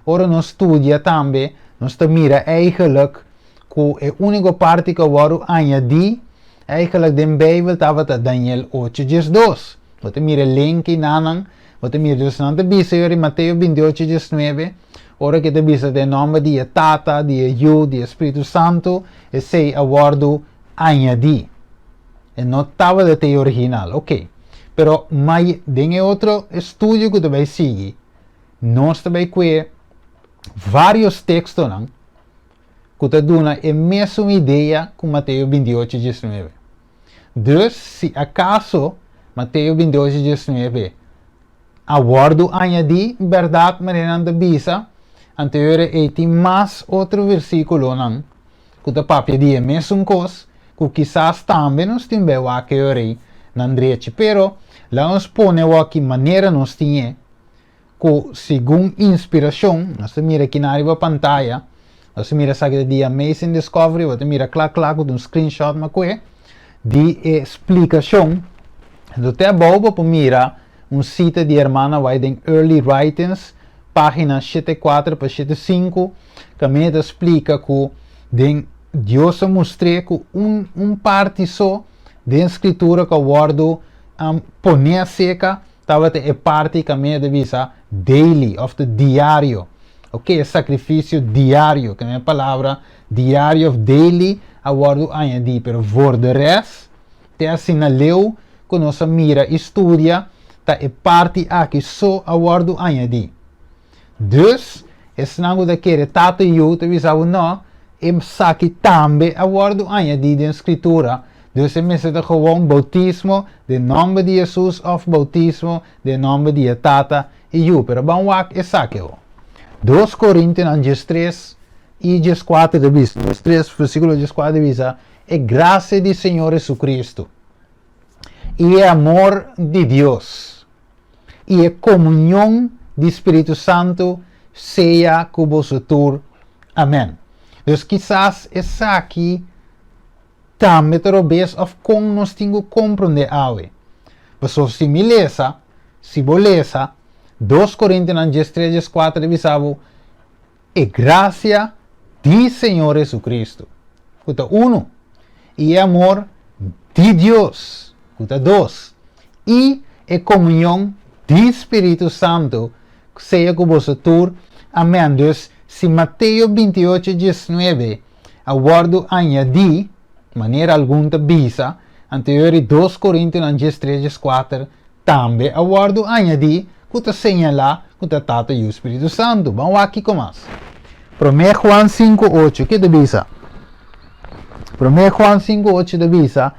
ora nos studia tambe nos ta mira eigenlijk ku e úniko parti ku a wòrdu añadí eigenlijk den Beibel tabata Daniel ocho diesdos. Bo ta mira e link einanan, bo ta mira dus nan ta bisa yori Mateo 28 19, ora ku e ta bisa den nòmber di e Tata, di e Yu, di e Spiritu Santu, esei a wòrdu añadí. E no tabata te e original, oke. Pero mai den e otro estudio ku ta bai sigui, nos ta bai kue vários tekstonan ku ta duna e mesun idea ku Mateo 28, 19. Dus, si akaso Mateo 28, 19 a wòrdu añadí bèrdat manera nan ta bisa, anto e ora ei tin mas otro versíkulonan ku ta papia di e mesun kos ku kisas tambe nos tin bai wak e ora ei nan drechi. Pero, laga nos pone awor ki manera nos tin e. ku segun inspirashon, nos ta mira akinan riba pantaya, nos ta mira esaki ta di Amazing Discovery, bo ta mira kla kla ku ta un screenshot mi a kue, di e splikashon. Anto te abou bo por mira un sita di Hermana White den Early Writings, pagina 74 pa 75, kaminda e ta splika ku den Dios a mustr'é ku un un parti so den Skritura ku a wòrdu poné aseka, Tabata e parti kaminda ta bisa daily of ta diario. Ok, e sakrifisio diario, ke men palabra diario of daily a wòrdu añadí, pero voor de rest, te asina leu ku nos a mira i studia, ta e parti aki so a wòrdu añadí. Dus, esnan ku ta kere Tata i Yu ta bisa bo, No, esaki tambe a wòrdu añadí den Skritura, dus e mester ta gewoon boutismo den nòmber di Hesus òf boutismo den nòmber di e Tata i Yu. Pero ban wak esaki awor. Dos Korintionan 13 i 14 ta bisa, 13 versíkulo 14 ta bisa, E grasia di Señor Hesukristu i e amor di Dios i e komunion di Spiritu Santu sea ku boso tur. Amèn. Dus kisas esaki tambe ta robes òf kon nos tin ku komprondé awe. Pasobra si mi lesa, si bo lesa, Dos Korintionan 13, 14 ta bisa bo, E grasia di Señor Jesucristo, ku ta unu, i e amor di Dios, ku ta dos, i e komunion di Spiritu Santu sea ku boso tur. Amèn. Dus, si Mateo 28, 19 a wòrdu añadí, manera algun ta bisa, Anto e ora 2 Korintionan 13 14 tambe a wòrdu añadí ku ta señalá ku ta Tata, Yu, Spiritu Santu. Ban wak kiko mas. Promé Juan 5, 8, ke ta bisa? Promé Juan 5, 8 ta bisa,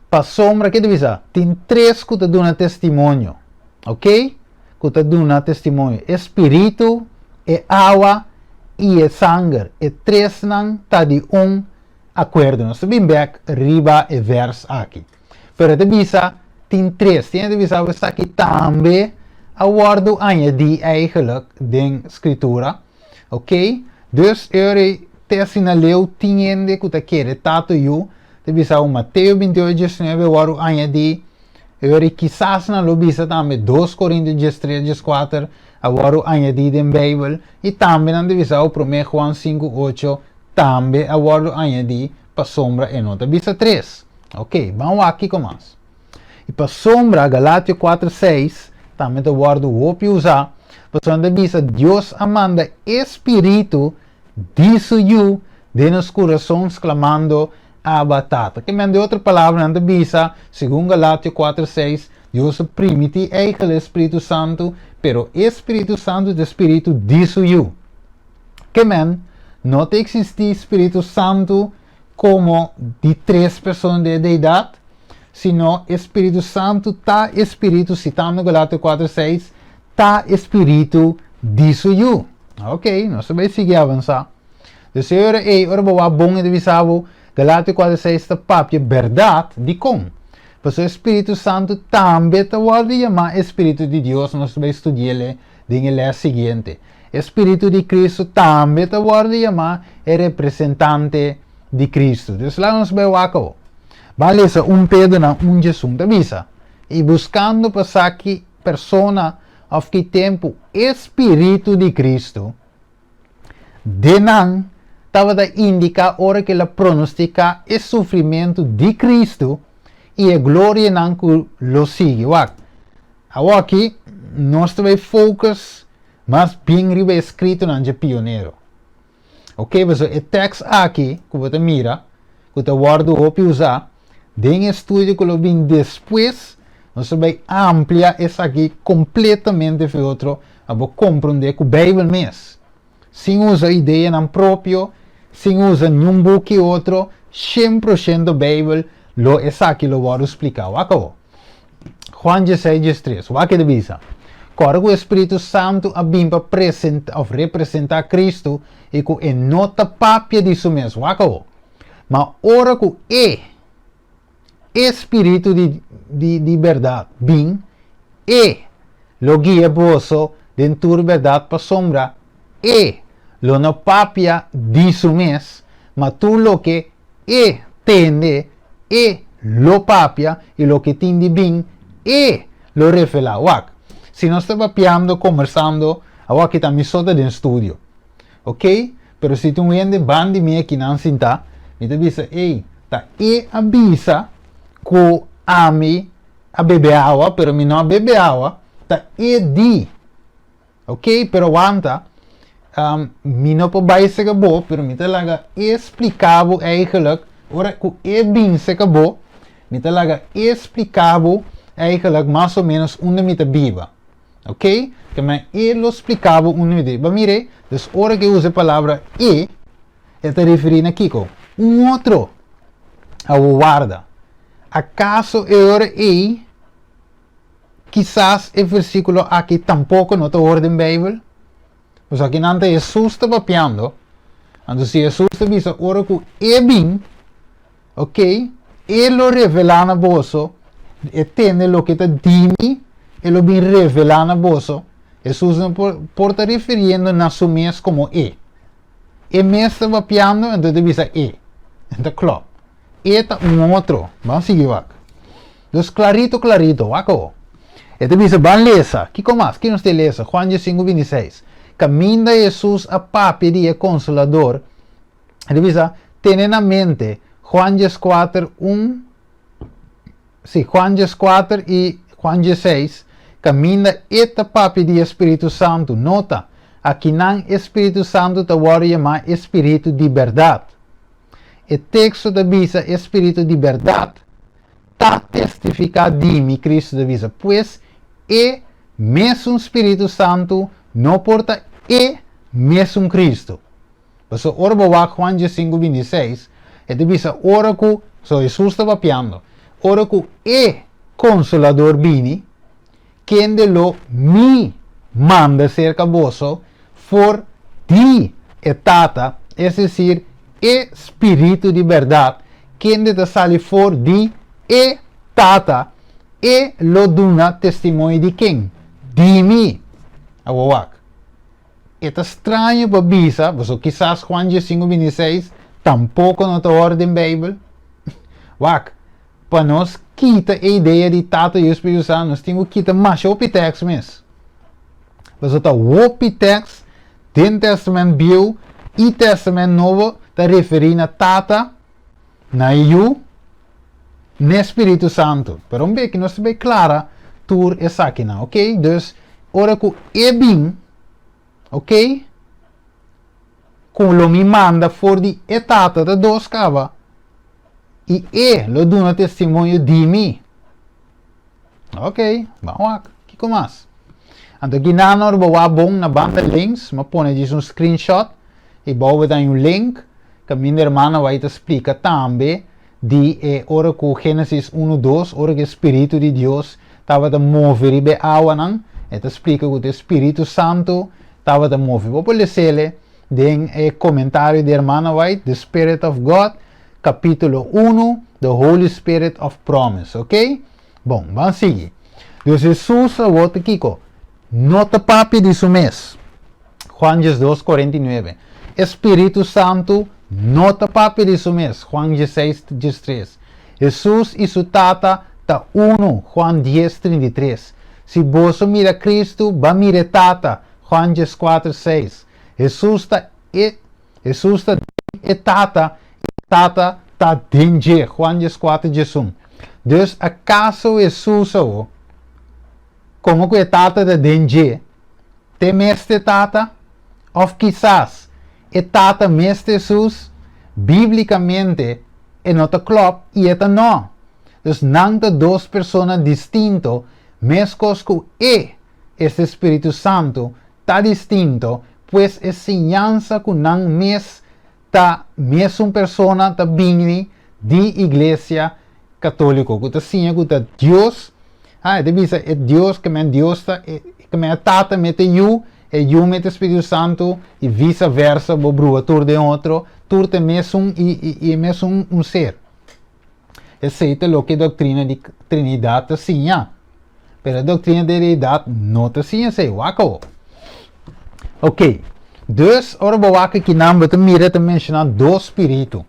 pasobra, ke ta bisa? Tin tres ku ta duna testimonio, ok? Ku ta duna testimonio, e Spiritu, e awa i e sanger. E tresnan ta di un akuerdo. Nos ta bin bèk riba e vèrs aki. Pero e ta bisa tin tres. Tin e ta bisa bo esaki tambe a wòrdu añadí eigenlijk den Skritura. Ok? Dus e ora ei te asina leu tin hende ku ta kere Tata Yu. Ta bisa bo Mateo 28, 19 a wòrdu añadí. E ora ei kisas nan lo bisa tambe 2 Korintio 13, 14 a wòrdu añadí den Beibel. I tambe nan ta bisa bo Promé Juan 5, 8 tambe a wòrdu añadí pasobra e no ta bisa tres. Ok, ban wak kiko mas. I pasobra Galatio 4, 6 tambe ta wòrdu hopi usá, pasobra nan ta bisa Dios a manda e Spiritu di su Yu den nos kurason sklamando, Abba, Tata. Ke men, den otro palabra nan ta bisa, segun Galatio 4, 6, Dios a primití eigel e Spiritu Santu, pero e Spiritu Santu ta e Spiritu di su Yu. Ke men, no ta eksistí Spiritu Santu komo di tres persona den e Deidat, sino e Spiritu Santu ta e Spiritu, sitando Galatio 4, 6, ta e Spiritu di su Yu. Ok, nos ta bai sigui avansá. Dus e ora ei, ora bo wak bon e ta bisa bo, Galatio 4, 6 ta papia bèrdat. Dikon? Pasobra e Spiritu Santu tambe ta wòrdu yamá e Spiritu di Dios, nos ta bai studi'el den e lès siguiente. E spiritu di Cristo tambe ta wòrdu yamá e representante di Cristo. Dus laga nos bai wak awor. Ban lesa 1 Pedronan 1 djesun ta bisa, I buskando pa sa ki persona òf ki tempu e spiritu di Cristo den nan tabata indiká ora ku el a pronostiká e sufrimentu di Cristo i e glorianan ku lo sigui. Wak, awor aki nos ta bai focus mas bien riba e eskritonan dje pionero. Ok, pasobra e tèks aki ku bo ta mira, ku ta wòrdu hopi usá den e studio ku lo bin despues, nos ta bai amplia esaki kompletamente for otro pa bo komprondé ku Beibel mes, sin usa ideanan propio, sin usa niun buki otro, 100% Beibel lo esaki lo wòrdu spliká. Wak awor. Juan 16, 13, wak e ta bisa, Kòrda ku e Spiritu Santu a bin pa presentá òf representá Kristu i ku e no ta papia di su mes. Wak awor. Ma ora ku e, e Spiritu di, di, di bèrdat bin, e lo guia boso den tur bèrdat pasobra e lo no papia di su mes, ma tur loke E tende, e lo papia i loke tin di bin, e lo revelá. Wak, si nos ta papiando, kombersando, awor ta mi so ta den studio. Ok? Pero si tin un hende ban di mi akinan sintá, mi ta bisa, ey, ta e a bisa ku ami a bebe awa, pero mi no a bebe awa, ta e di. Ok, pero wanta, um, mi no por bai seka bo, pero mi ta laga e splika bo eigenlijk, ora ku e bin seka bo, mi ta laga e splika bo eigenlijk mas o menos unda mi ta biba. Ok? Ke men e lo splika bo unda mi ta biba. Mire, dus ora ku e usa e palabra e, e ta referí na kiko? Un otro. Awor warda. Akaso e ora ei Kisas e versíkulo aki tampoko no ta hor den Beibel. Pasobra aki nan ta Hesus ta papiando. Anto si Hesus ta bisa ora ku e bin, ok, e lo revelá na boso, e tende loke ta di mi, e lo bin revelá na boso. Hesus no por, por ta refiriendo na su mes komo e. E mes ta papiando, anto e ta bisa e. E ta klòp. E ta un otro. Ban sigui wak. Dus klarito klarito, wak awo. E ta bisa, Ban lesa. Kiko mas? Ki nos tin lesa? Juan 15, 26. Kaminda Hesus a papia di e Konsolador, e ta bisa, Tene na mente, Juan 14, 1, sí, Juan 14 i Juan 16, kaminda e ta papia di e Spiritu Santu. Nota, akinan e Spiritu Santu ta wòrdu yamá e Spiritu di bèrdat. E teksto ta bisa e spiritu di bèrdat. ta testifiká di mi, Kristu ta bisa. Pues, e mesun Spiritu Santu no por ta e mesun Kristu. Pasobra ora bo wak Juan diesinku 26, e ta bisa ora ku, so Hesus ta papiando, ora ku e Konsolador bini, kende lo Mi manda serka boso for di e Tata, es desir, e Spiritu di bèrdat, kende ta sali for di e Tata, e lo duna testimonio di ken? Di Mi. Awor wak. E ta straño pa bisa, pasobra kisas Juan 15 26 tampoko no ta hòr den Beibel. Wak, pa nos kita e idea di Tata, Yu i Spiritu Santu, nos tin ku kita masha hopi tèks mes. Pasobra ta hopi tèks den Tèstamènt Bieu i Tèstamènt Nobo ta referí na Tata, na e Yu, n'e Spiritu Santu. Pero un beki nos ta bai klara tur esakinan, oke? Dus, ora ku E bin, oke, ku lo mi manda for di e Tata ta dos kaba, i E lo duna testimonio di mi. Ok, ban wak. Kiko mas? Anto aki nan ora bo wak bon na banda links, mi a pone djis un screenshot i bou bo ta un link kaminda hermana White ta splika tambe di e ora ku Genesis unu dos, ora ku e Spiritu di Dios tabata move riba e awanan, e ta splika ku ta e Spiritu Santu tabata move. Bo por lesele den e komentario di hermana White, The Spirit of God, kapitulo unu, The Holy Spirit of Promise, ok? Bon, ban sigui. Dus Hesus awor ta kiko? No ta papia di su mes. Juan 12, 49. E Spiritu Santu no ta papia di su mes. Juan 16, 13. Hesus i su Tata ta unu. Juan 10, 33. Si boso mira Kristu, ba mira e Tata. Juan 14, 6. Hesus ta e Hesus ta den e Tata i e Tata ta den dje, Juan 14, 11. Dus akaso Hesus awo, komo ku e Tata ta den dje, t'e mes t'e Tata? Òf kisas e Tata mes t'Hesus? Bíblikamente e no ta klòp i e ta nò. Dus nan ta dos persona distinto, meskos ku e, esta e Spiritu Santu, ta distinto, pues e siñansa ku nan mes ta mesun persona ta bini di Iglesia Katóliko, ku ta siña ku ta Dios, ha, e ta bisa e Dios, ke men Dios ta, ke men e Tata mete Yu, e Yu mete Spiritu Santu, i visa versa, bo brua tur den otro, tur ta e mesun i i e mesun un ser. Esei ta loke e doktrina di Trinidat ta siña. Pero e doktrina di Deidad no ta siña esei. Wak awo. Ok. Dus, ora bo wak akinan, bo ta mira ta menshoná dos spiritu.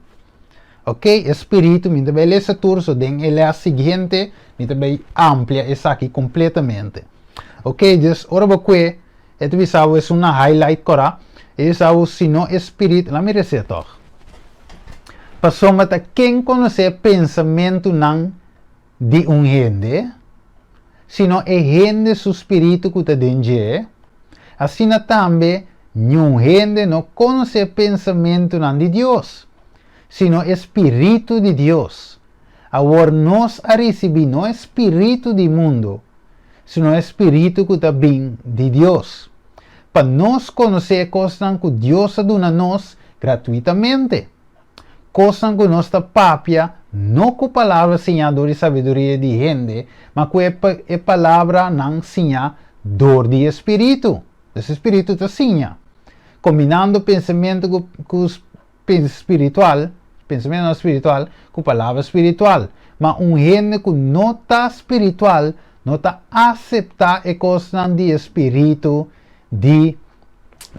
Ok, e spiritu, mi ta bai lesa tur, so den e les siguiente mi ta bai amplia esaki kompletamente. Ok, dus ora bo kue, e ta bisa bo esun na highlight kora, e bisa bo si no e spiritu, laat mi resa tòg. Pasobra ta ken konosé pensamentunan di un hende, sino e hende su spiritu ku ta den dje, asina tambe niun hende no konosé pensamentunan di Dios, sino e spiritu di Dios. Awor nos a risibí no e spiritu di mundu, sino e spiritu ku ta bin di Dios, pa nos konosé e kosnan ku Dios a duna nos gratuitamente. Kosnan ku nos ta papia no ku palabra siñá dor di sabiduria di hende, ma ku e e palabranan siñá dor di e Spiritu. Dus e Spiritu ta siña. Kombinando pensamentu ku ku spiritual, pensamentunan spiritual ku palabra spiritual. Ma un hende ku no ta spiritual no ta aseptá e kosnan di e Spiritu di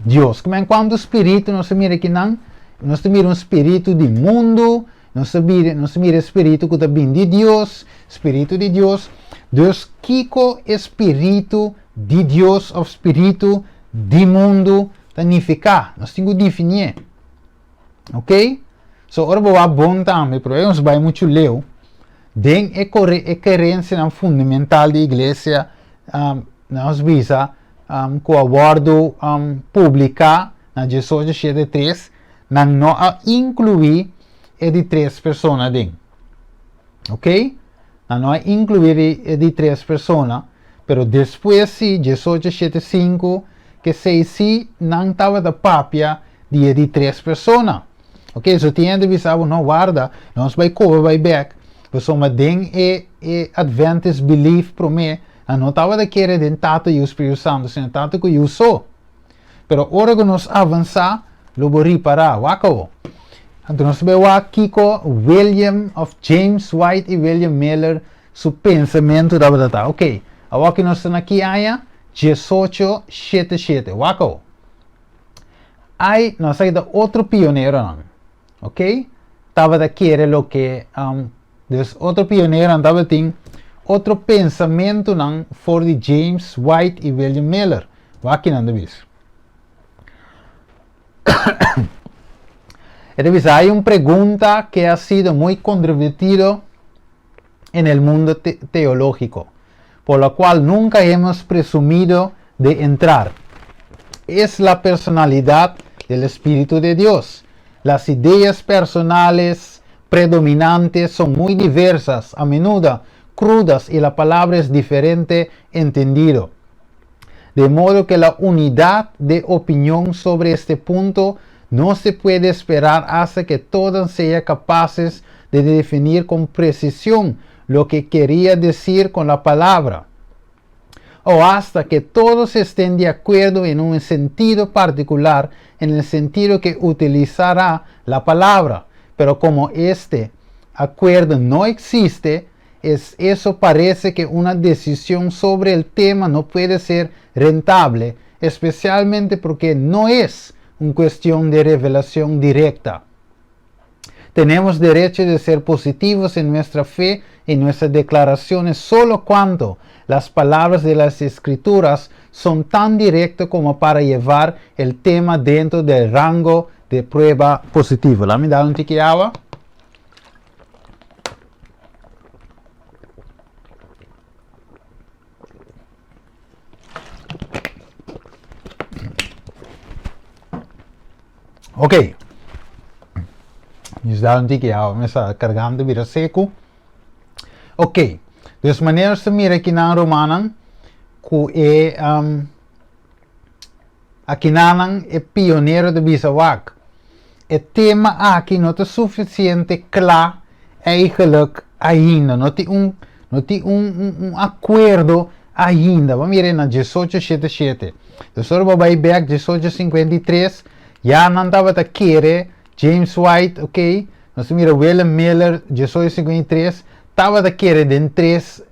Dios. Kimen kuantu spiritu nos ta mira akinan? Nos ta mira un spiritu di mundu, nos ta mira, nos ta mira e spiritu ku ta bin di Dios, spiritu di Dios. Dus kiko e spiritu di Dios òf spiritu di mundu ta nifiká? Nos tin ku definié. Ok? So ora bo wak bon tambe, pero nos bai muchu leu, den e kore e kerensianan fundamental di iglesia, nos bisa ku a wòrdu publiká na 1873, nan no a inkluí e di tres persona aden. Ok? Nan no a inkluí e di tres persona, pero despues sí, diesocho shete sinku, kesei sí nan tabata papia di e di tres persona. Ok, so tin hende bisa bo, no, warda, nos bai koba bai bek, pasobra den e e Adventist belief promé, nan no tabata kere den Tata, Yu, Spiritu Santu, sino Tata ku Yu so. Pero ora ku nos avansá, lo bo ripará. Wak awo. Anto nos ta bai wak kiko William òf James White i William Miller su pensamentu tabata ta. Oké, awor ki nos ta na ki aña? Diesocho shete shete. Wak awo. Ai, nos a kita otro pioneronan, oké, tabata kere loke, dus otro pioneronan tabatin otro pensamentunan for di James White i William Miller. Wak kinan ta bisa. E ta bisa, Hay un pregunta que ha sido muy controvertido en el mundo teológico, por lo cual nunca hemos presumido de entrar. Es la personalidad del Espíritu de Dios. Las ideas personales predominantes son muy diversas, a menudo crudas y la palabra es diferente entendido. De modo que la unidad de opinión sobre este punto no se puede esperar hasta que todas sean capaces de definir con precisión lo que quería decir con la palabra, o hasta que todos estén de acuerdo en un sentido particular, en el sentido que utilizará la palabra. Pero como este acuerdo no existe, es eso parece que una decisión sobre el tema no puede ser rentable, especialmente porque no es una cuestión de revelación directa. Tenemos derecho de ser positivos en nuestra fe y nuestras declaraciones solo cuando las palabras de las escrituras son tan directas como para llevar el tema dentro del rango de prueba positivo. Laat me dar un tiki awa. Ok. Mis da un tiki awa, mi sa kargando bira seku. Ok. Dus manera nos ta mira kinan rumannan ku e um, Akinanan e pionero ta bisa wak, e tema aki no ta sufisiente kla eigenlijk ainda, no tin un no tin un un un akuerdo ainda. Bo mira na diesocho shete shete. Dus ora bo bai bek diesocho sinkuenta i tres ya nan tabata kere James White, ok, nos ta mira William Miller diesocho sinkuenta i tres tabata kere den tres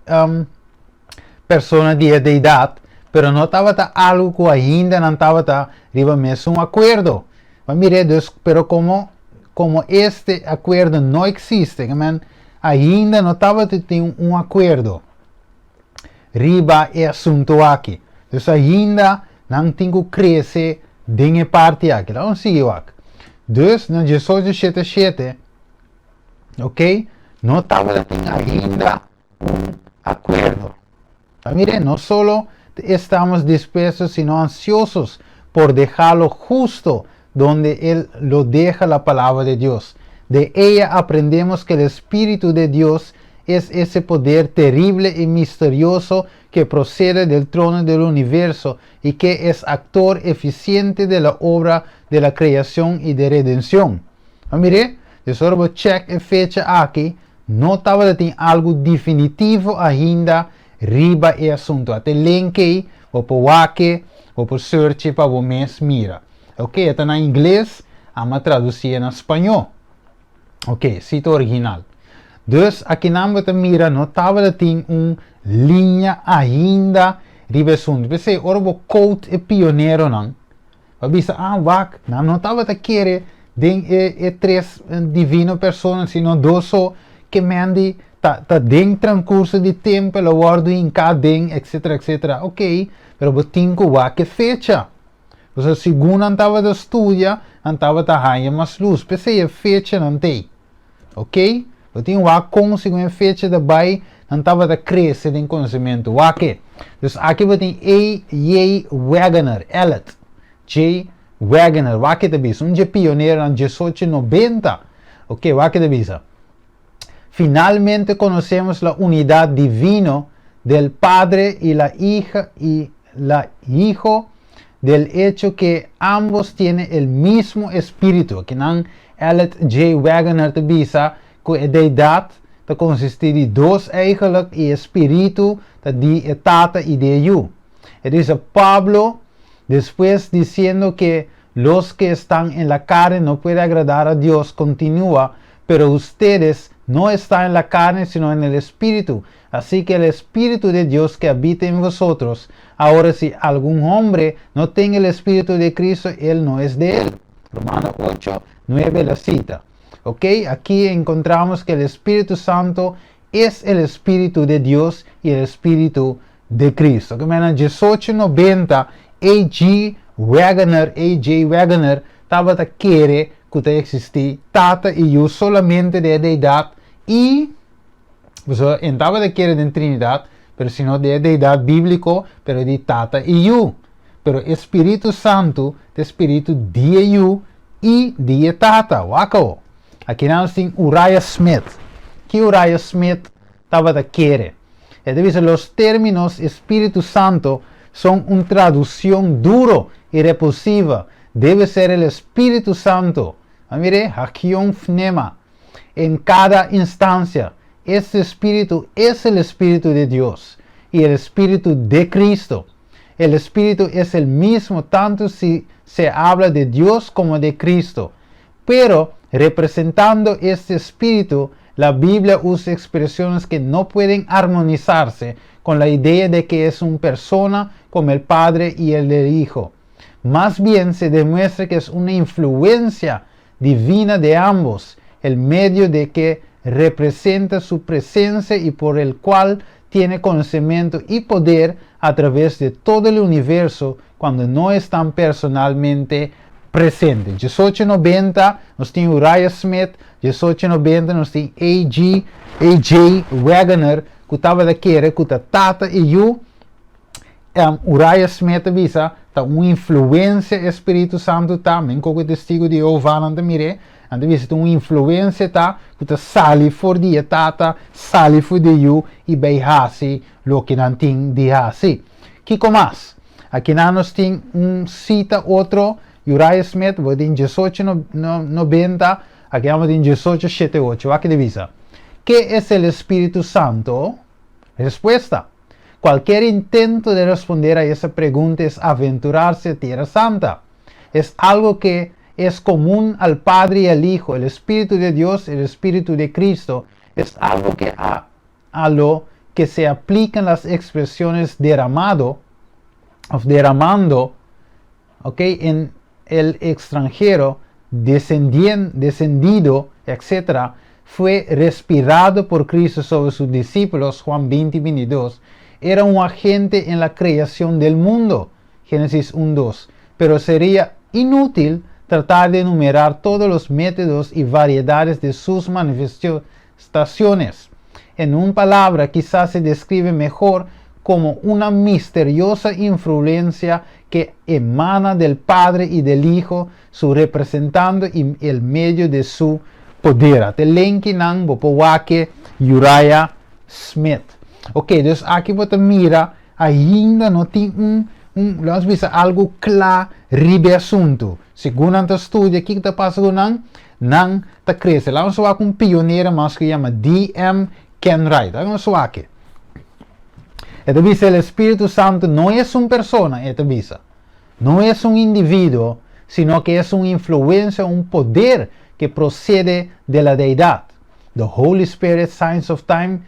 persona di e deidat, pero no tabata algu ku ainda nan tabata riba mesun akuerdo. Bo mir'é dus, pero komo komo este akuerdo no eksiste, ke men ainda no tabata tin un akuerdo riba e asuntu aki. Dus ainda nan tin ku krese den e parti aki. Laga nos sigui wak. Dus na diesocho shete shete, ok, no tabata tin ainda un acuerdo. Ta mire, no solo estamos dispuestos, sino ansiosos por dejarlo justo donde Él lo deja la palabra de Dios. De ella aprendemos que el Espíritu de Dios es ese poder terrible y misterioso que procede del trono del universo y que es actor eficiente de la obra de la creación y de redención. A mire, dus ora bo check e fecha aki, No tabata tin algu definitivo ainda riba e asuntu. Ata e link ei, bo por wak e, bo por search e pa bo mes mira. Ok, e ta na ingles, amo a tradusi e na spañó. Ok, sito original. Dus akinan bo ta mira no tabata tin un liña ainda riba e asuntu. P'esei ora bo quote e pioneronan, Pa bisa, ah, wak, nan no tabata kere den e, e tres divino persona, sino dos so, ke men di ta, ta den transcurso di tempo lo wordo hinká den, etcetera, etcetera. Ok, pero bo tin ku wak e fecha. Pasobra segun nan tabata studia, nan tabata haña mas lus. P'esei e fechanan t'ei. Ok? Bo tin wak kon segun e fecha ta bai, nan tabata krese den konosementu. Wak e. Dus aki bo tin A. J. Waggoner, Ellet J. Waggoner. Wak e ta bisa. Un dje pioneronan diesocho nobenta. Ok, wak e ta bisa. Finalmente conocemos la unidad divino del Padre y la hija y la Hijo del hecho que ambos tienen el mismo espíritu. Akinan Elliot J. Waggoner ta bisa ku e deidat ta konsistí di dos eigenlijk i e spiritu ta di e tata i di e yu. E dice Pablo después diciendo que los que están en la carne no pueden agradar a Dios, continúa: "Pero ustedes no están en la carne, sino en el Espíritu. Así que el Espíritu de Dios que habita en vosotros. Ahora, si algún hombre no tiene el Espíritu de Cristo, él no es de él." Romanos 8, 9 la cita. Ok, aquí encontramos que el Espíritu Santo es el Espíritu de Dios y el Espíritu de Cristo. Ke men 1890, A.G. Waggoner, A.J. Waggoner, tabata kere ku ta eksistí tata i yu solamente den deidat i e n' tabata kere den Trinidat, pero sino den deidat bíbliko, pero di tata i yu. Pero Spiritu Santu, ta spiritu di yu i di tata. Wak. Aki nos tin Uriah Smith. Ki Uriah Smith tabata kere? E ta bisa: "Los términos Espíritu Santo son una traducción duro y repulsiva. Debe ser el Espíritu Santo." Ah, mire, Hagion Pneuma. "En cada instancia, este Espíritu es el Espíritu de Dios y el Espíritu de Cristo. El Espíritu es el mismo tanto si se habla de Dios como de Cristo. Pero representando este Espíritu, la Biblia usa expresiones que no pueden armonizarse con la idea de que es una persona como el Padre y el del Hijo. Más bien se demuestra que es una influencia divina de ambos, el medio de que representa su presencia y por el cual tiene conocimiento y poder a través de todo el universo cuando no están personalmente presentes." 1890 nos tin Uriah Smith, 1890 nos tin A.G. A.J. Waggoner, ku tabata kere ku ta tata i yu. Uriah Smith a bisa, ta un influensia Spiritu Santu tambe, ku Testigu di Jehová nan mire, anto bisa un influensia ta, ku ta sali for di tata, sali for di yu i bai hasi loke nan tin di hasi. Kiko mas? Aki nos tin un sita otro, Uriah Smith, den 1890, aki nos tin 1878, aki ta bisa: "¿Qué es el Espíritu Santo? Respuesta. Cualquier intento de responder a esa pregunta es aventurarse a Tierra Santa. Es algo que es común al Padre y al Hijo, el Espíritu de Dios, el Espíritu de Cristo. Es algo que a lo que se aplican las expresiones derramado, o derramando, ok, en el extranjero, descendido, etc., fue respirado por Cristo sobre sus discípulos, Juan 20, 22. Era un agente en la creación del mundo, Génesis 1, 2. Pero sería inútil tratar de enumerar todos los métodos y variedades de sus manifestaciones. En una palabra, quizás se describe mejor como una misteriosa influencia que emana del Padre y del Hijo, su representando y el medio de su poder." Te link nan bo por wak Uriah Smith. Ok, dus aki bo mira, ainda no tin un laga bisa algu kla riba asuntu. Segun nan ta studia, kiko ta pasa ku nan? Nan ta krese. Laga nos wak un pionero mas ku yama D.M. Canright. Laga nos wak. E ta bisa: "El Espíritu Santo no es una persona", e ta bisa. "No es un individuo, sino que es una influencia, un poder que procede de la deidad." The Holy Spirit, Signs of Time,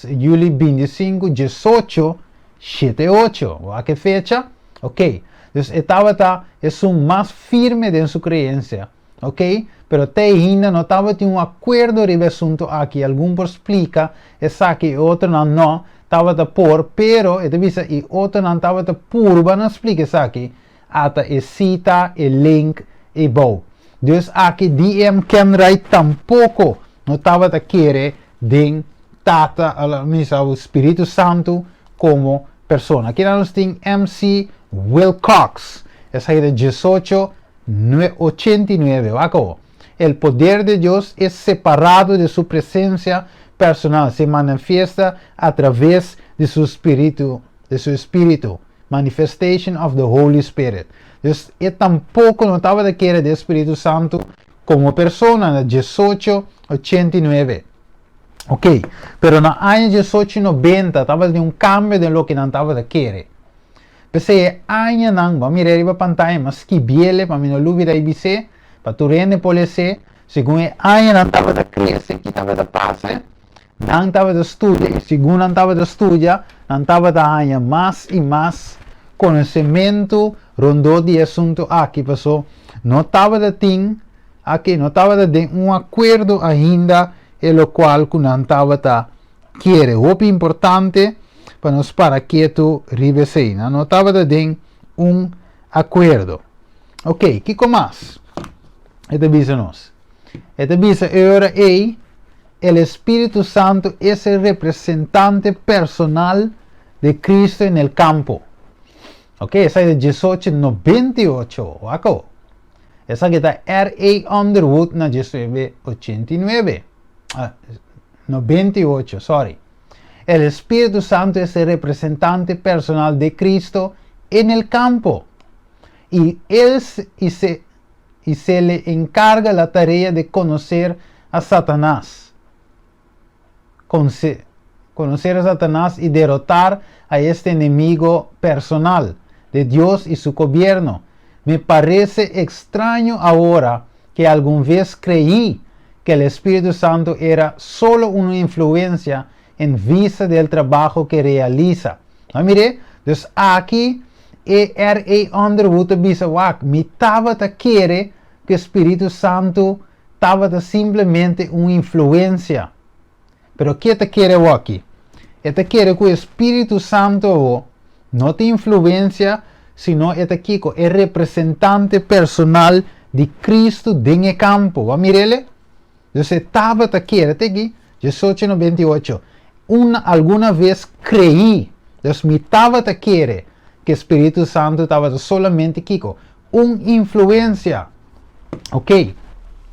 yüli 25, 18, 78. Wak e fecha? Ok. Entonses, e tabata esun mas firme den su kreensia. Ok? Pero te ainda no tabatin un akuerdo riba e asuntu aki. Algun por splika, esaki, otro nan no tabata por, pero e ta bisa i otro nan tabata purba na splika esaki. Ata e sita, e link e bou. Dus aki D.M. Canright tampoko no tabata kere den tata, misa, Spiritu Santu komo persona. Aki nos tin M.C. Wilcox. Esaki ta 1889. Wak. El poder de Dios es separado de su presencia personal, se manifiesta a través de su spiritu, de su espíritu. Manifestation of the Holy Spirit. Dus e tampoko no tabata kere den Spiritu Santu komo persona na 1889. Ok, pero na aña 1890 tabatin un kambio den loke nan tabata kere. P'esei e añanan, bo a mira riba pantaya, m'a skibiele pa mi no lubida i bis'é, pa tur hende por les'é, segun e añanan tabata krese, ki tabata pasa? Nan tabata studia i segun nan tabata studia, nan tabata haña mas i mas konosementu rondó di e asuntu aki, paso no tabata tin aki, no tabata den un akuerdo ainda e lokual ku nan tabata kere. Hopi importante pa nos para ketu riba esei. Nan no tabata den un akuerdo. Ok, kiko mas e ta bisa nos? E ta bisa e ora ei, El Espíritu Santo es el representante personal de Cristo en el campo. Ok, esaki ta 1898, wak awo. Esaki ta R.A. Underwood na 1989. Ah, 98, sorry. El Espíritu Santo es el representante personal de Cristo en el campo. Y él y se y se le encarga la tarea de conocer a Satanás. Conocer a Satanás y derrotar a este enemigo personal de Dios y su gobierno. Me parece extraño ahora que algún vez creí que el Espíritu Santo era solo una influencia en vista del trabajo que realiza. No mire, dus aki e R.A. Underwood ta bisa, Wak, mi tabata kere ku e Spiritu Santu tabata simplemente un influensia. Pero ke ta kere awoki? E ta kere ku e Spiritu Santu awo no ta influensia, sino e ta kiko? E representante personal di Kristu den e kampo. Bo a mir'el? Dus e tabata kere te aki, 1898, un alguna vez creí, dus mi tabata kere ku e Spiritu Santu tabata solamente kiko? Un influensia. Ok,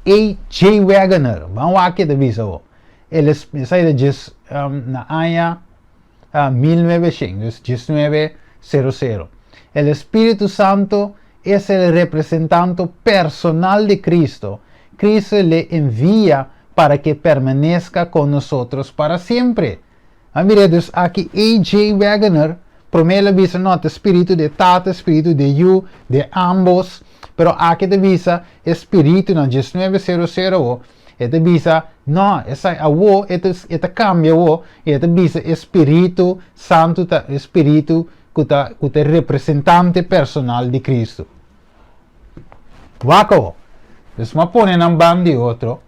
A.J. Waggoner, ban wak ke ta bisa bo. El esei ta djes na aña 1900, dus 1900. El Espíritu Santo es el representante personal de Cristo. Cristo le envía para que permanezca con nosotros para siempre. A mira, dus aki A.J. Waggoner, promé el a bisa, no, ta spiritu di Tata, spiritu di Yu, di ambos, pero aki ta bisa e spiritu na 1900, e ta bisa, no, esei awo, e ta, e ta kambia awo, i e ta bisa e Spiritu Santu ta e spiritu ku ta, ku ta e representante personal di Kristu. Wak awo. Dus m'a pone nan ban di otro,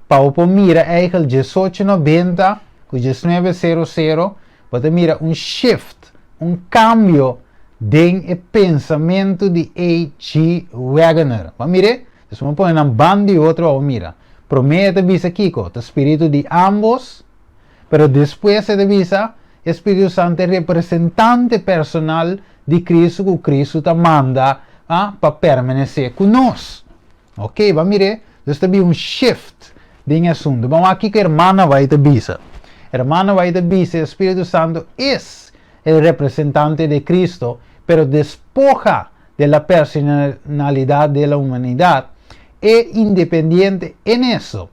pa bo por mira eigel 1890 ku 1900, bo ta mira un shift, un kambio den e pensamentu di A.G. Waggoner. Bo a mir'é? Dus bo pone nan ban di otro pa bo mira. Promé e ta bisa kiko? Ta spiritu di ambos, pero despues e ta bisa e Spiritu Santu e representante personal di Kristu ku Kristu ta manda pa permanesé ku nos. Ok, bo a mir'é? Dus ta bin un shift den e asuntu. Ban wak kiko Hermana White ta bisa. Hermana White ta bisa e Spiritu Santu es el representante de Cristo, pero despoja de la personalidad de la humanidad e independiente en eso.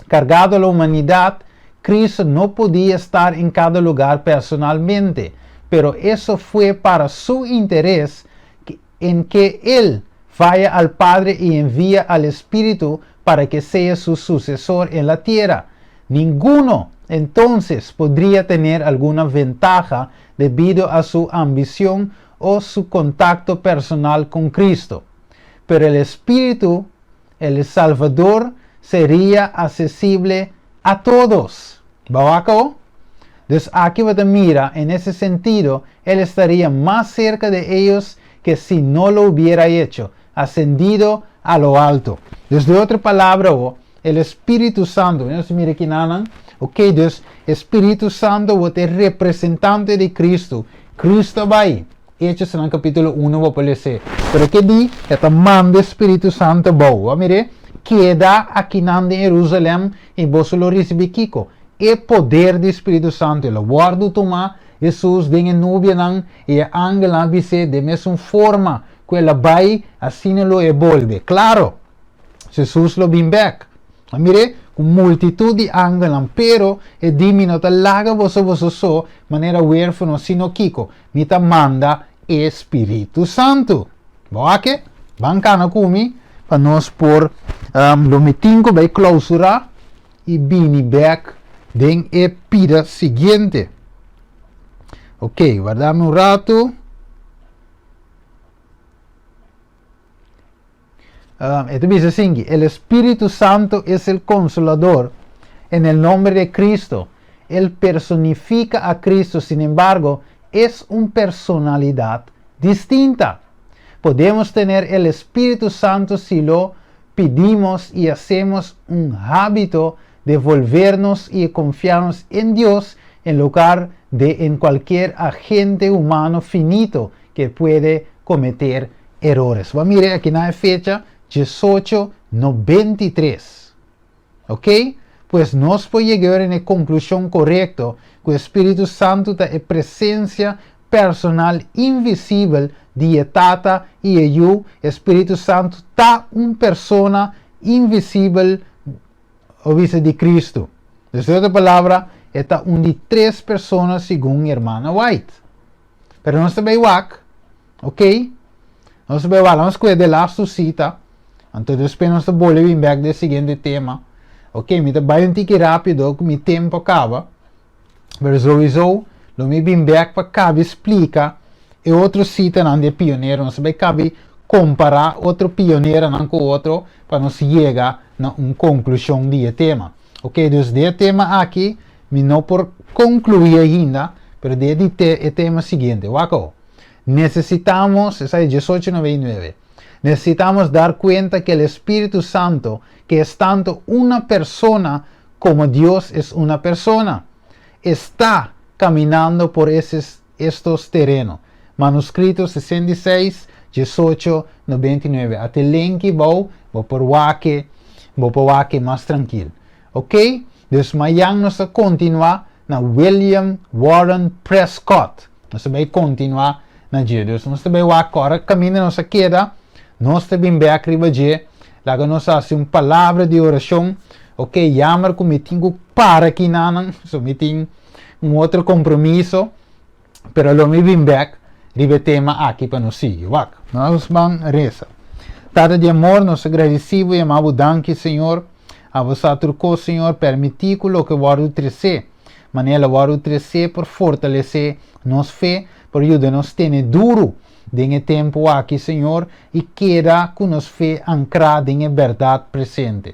Cargado la humanidad, Cristo no podía estar en cada lugar personalmente, pero eso fue para su interés en que Él vaya al Padre y envía al Espíritu para que sea su sucesor en la tierra. Ninguno entonces podría tener alguna ventaja debido a su ambición o su contacto personal con Cristo. Pero el Espíritu, el Salvador, sería accesible a todos. Bo a wak? Dus aki bo ta mira, en ese sentido, él estaría más cerca de ellos que si no lo hubiera hecho, ascendido a lo alto. Dus di otro palabra, e Spiritu Santu, nos mira aki nan, ok, dus Spiritu Santu ta representante di Kristu. Kristu bai. Echonan kapítulo 1, bo por lesa. Pero ki di? E ta manda Spiritu Santu bo. Mira, Keda akinan den Herusalèm i boso lo risibí kiko? E poder di Spiritu Santu. El a wòrdu tumá, Hesus, den e nubianan, i e angelnan a bis'é den mesun forma ku el a bai, asina lo e bolbe. Klaro! Hesus lo bin bèk. A mir'é ku multitut di angelnan, pero e di, Mi no ta laga boso boso so manera wérfano, sino kiko? Mi ta manda e Spiritu Santu. Bo wak-e? Ban kana ku mi pa nos por lo mi tin ku bai klausurá i bini bèk den e pida siguiente. Ok, warda mi un ratu. E ta bisa asinki, El Espíritu Santo es el Consolador en el nombre de Cristo. El personifica a Cristo, sin embargo, es un personalidad distinta. Podemos tener el Espíritu Santo si lo pedimos y hacemos un hábito de volvernos y confiarnos en Dios en lugar de en cualquier agente humano finito que puede cometer erores. Bo a mira aki na e fecha diesocho 93. Ok? Pues nos por yega ora na e konklushon korekto ku e Spiritu Santu ta e presensia personal invisibel di e Tata i e Yu. E Spiritu Santu ta un persona invisibel o bisa di Kristu. Dus den otro palabra, e ta un di tres persona segun Hermana White. Pero nos ta bay wak, ok? Nos ta bay wak, nos kue de lastu sita, anto despues nos ta bole bin bek den siguiente tema. Ok, mi ta bay un tiki rapido ku mi tempo a kaba, pero souiso lo mi bin bek pa kabi splika e otro sitanan di e pionero. Nos ta bay kabi kompara otro pioneranan ku otro pa nos yega na un konklushon di e tema. Ok, dus di e tema aki mi no por konkluí ainda, pero di e di te e tema siguiente. Wak awo. Necesitamos, esaki e diesocho 99, necesitamos dar cuenta que el Espíritu Santo, que es tanto una persona como Dios es una persona, está caminando por eses estos tereno. Manuscrito 66, 18, 99. Ate lenki bou, bo por wak-e, bo por wak-e mas trankil. Ok? Dus mayan nos ta kontinuá na William Warren Prescott. Nos ta bai kontinuá na dje. Dus nos ta bai wak ora kaminda nos a keda, nos ta bin bèk riba dje. Laga nos hasi un palabra di orashon. Ok, jammer ku mi tin ku para kinanan, so mi tin un otro kompromiso. Pero lo mi bin bek riba e tema aki pa nos sigui. Wak. Nos ban resa. Tata di amor, nos ta gradisí bo i ama bo danki, Señor. Abo sa tur kos, Señor. Permití ku loke wòrdu tresé, manera el a wòrdu tresé por fortalesé nos fe, por yuda nos tene duru den e tempu aki, Señor, i keda ku nos fe ankrá den e bèrdat presente.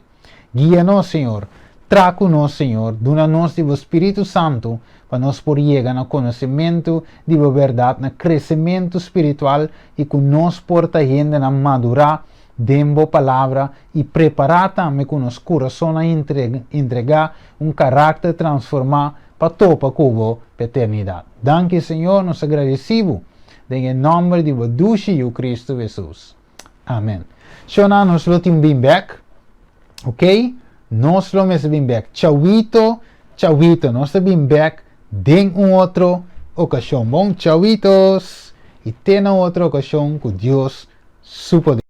Guia nos, Señor. Tra ku nos, Señor. Duna nos di bo Spiritu Santu pa nos por yega na konosementu di bo bèrdat, na kresementu spiritual i ku nos por ta hendenan madurá den bo Palabra i prepará tambe ku nos kurasonnan entregá, un karakter transformá pa topa ku bo pa eternidat. Danki, Señor. Nos ta gradisí bo den e nòmber di bo dushi Yu Kristu Hesus. Amen. Shona nos lo tin bin bek. Ok? Nos lo mester bin bek. Chawito, chawito. Nos ta bin bek den un otro okashon. Bon, chawitos! I te na otro okashon ku Dios su poder.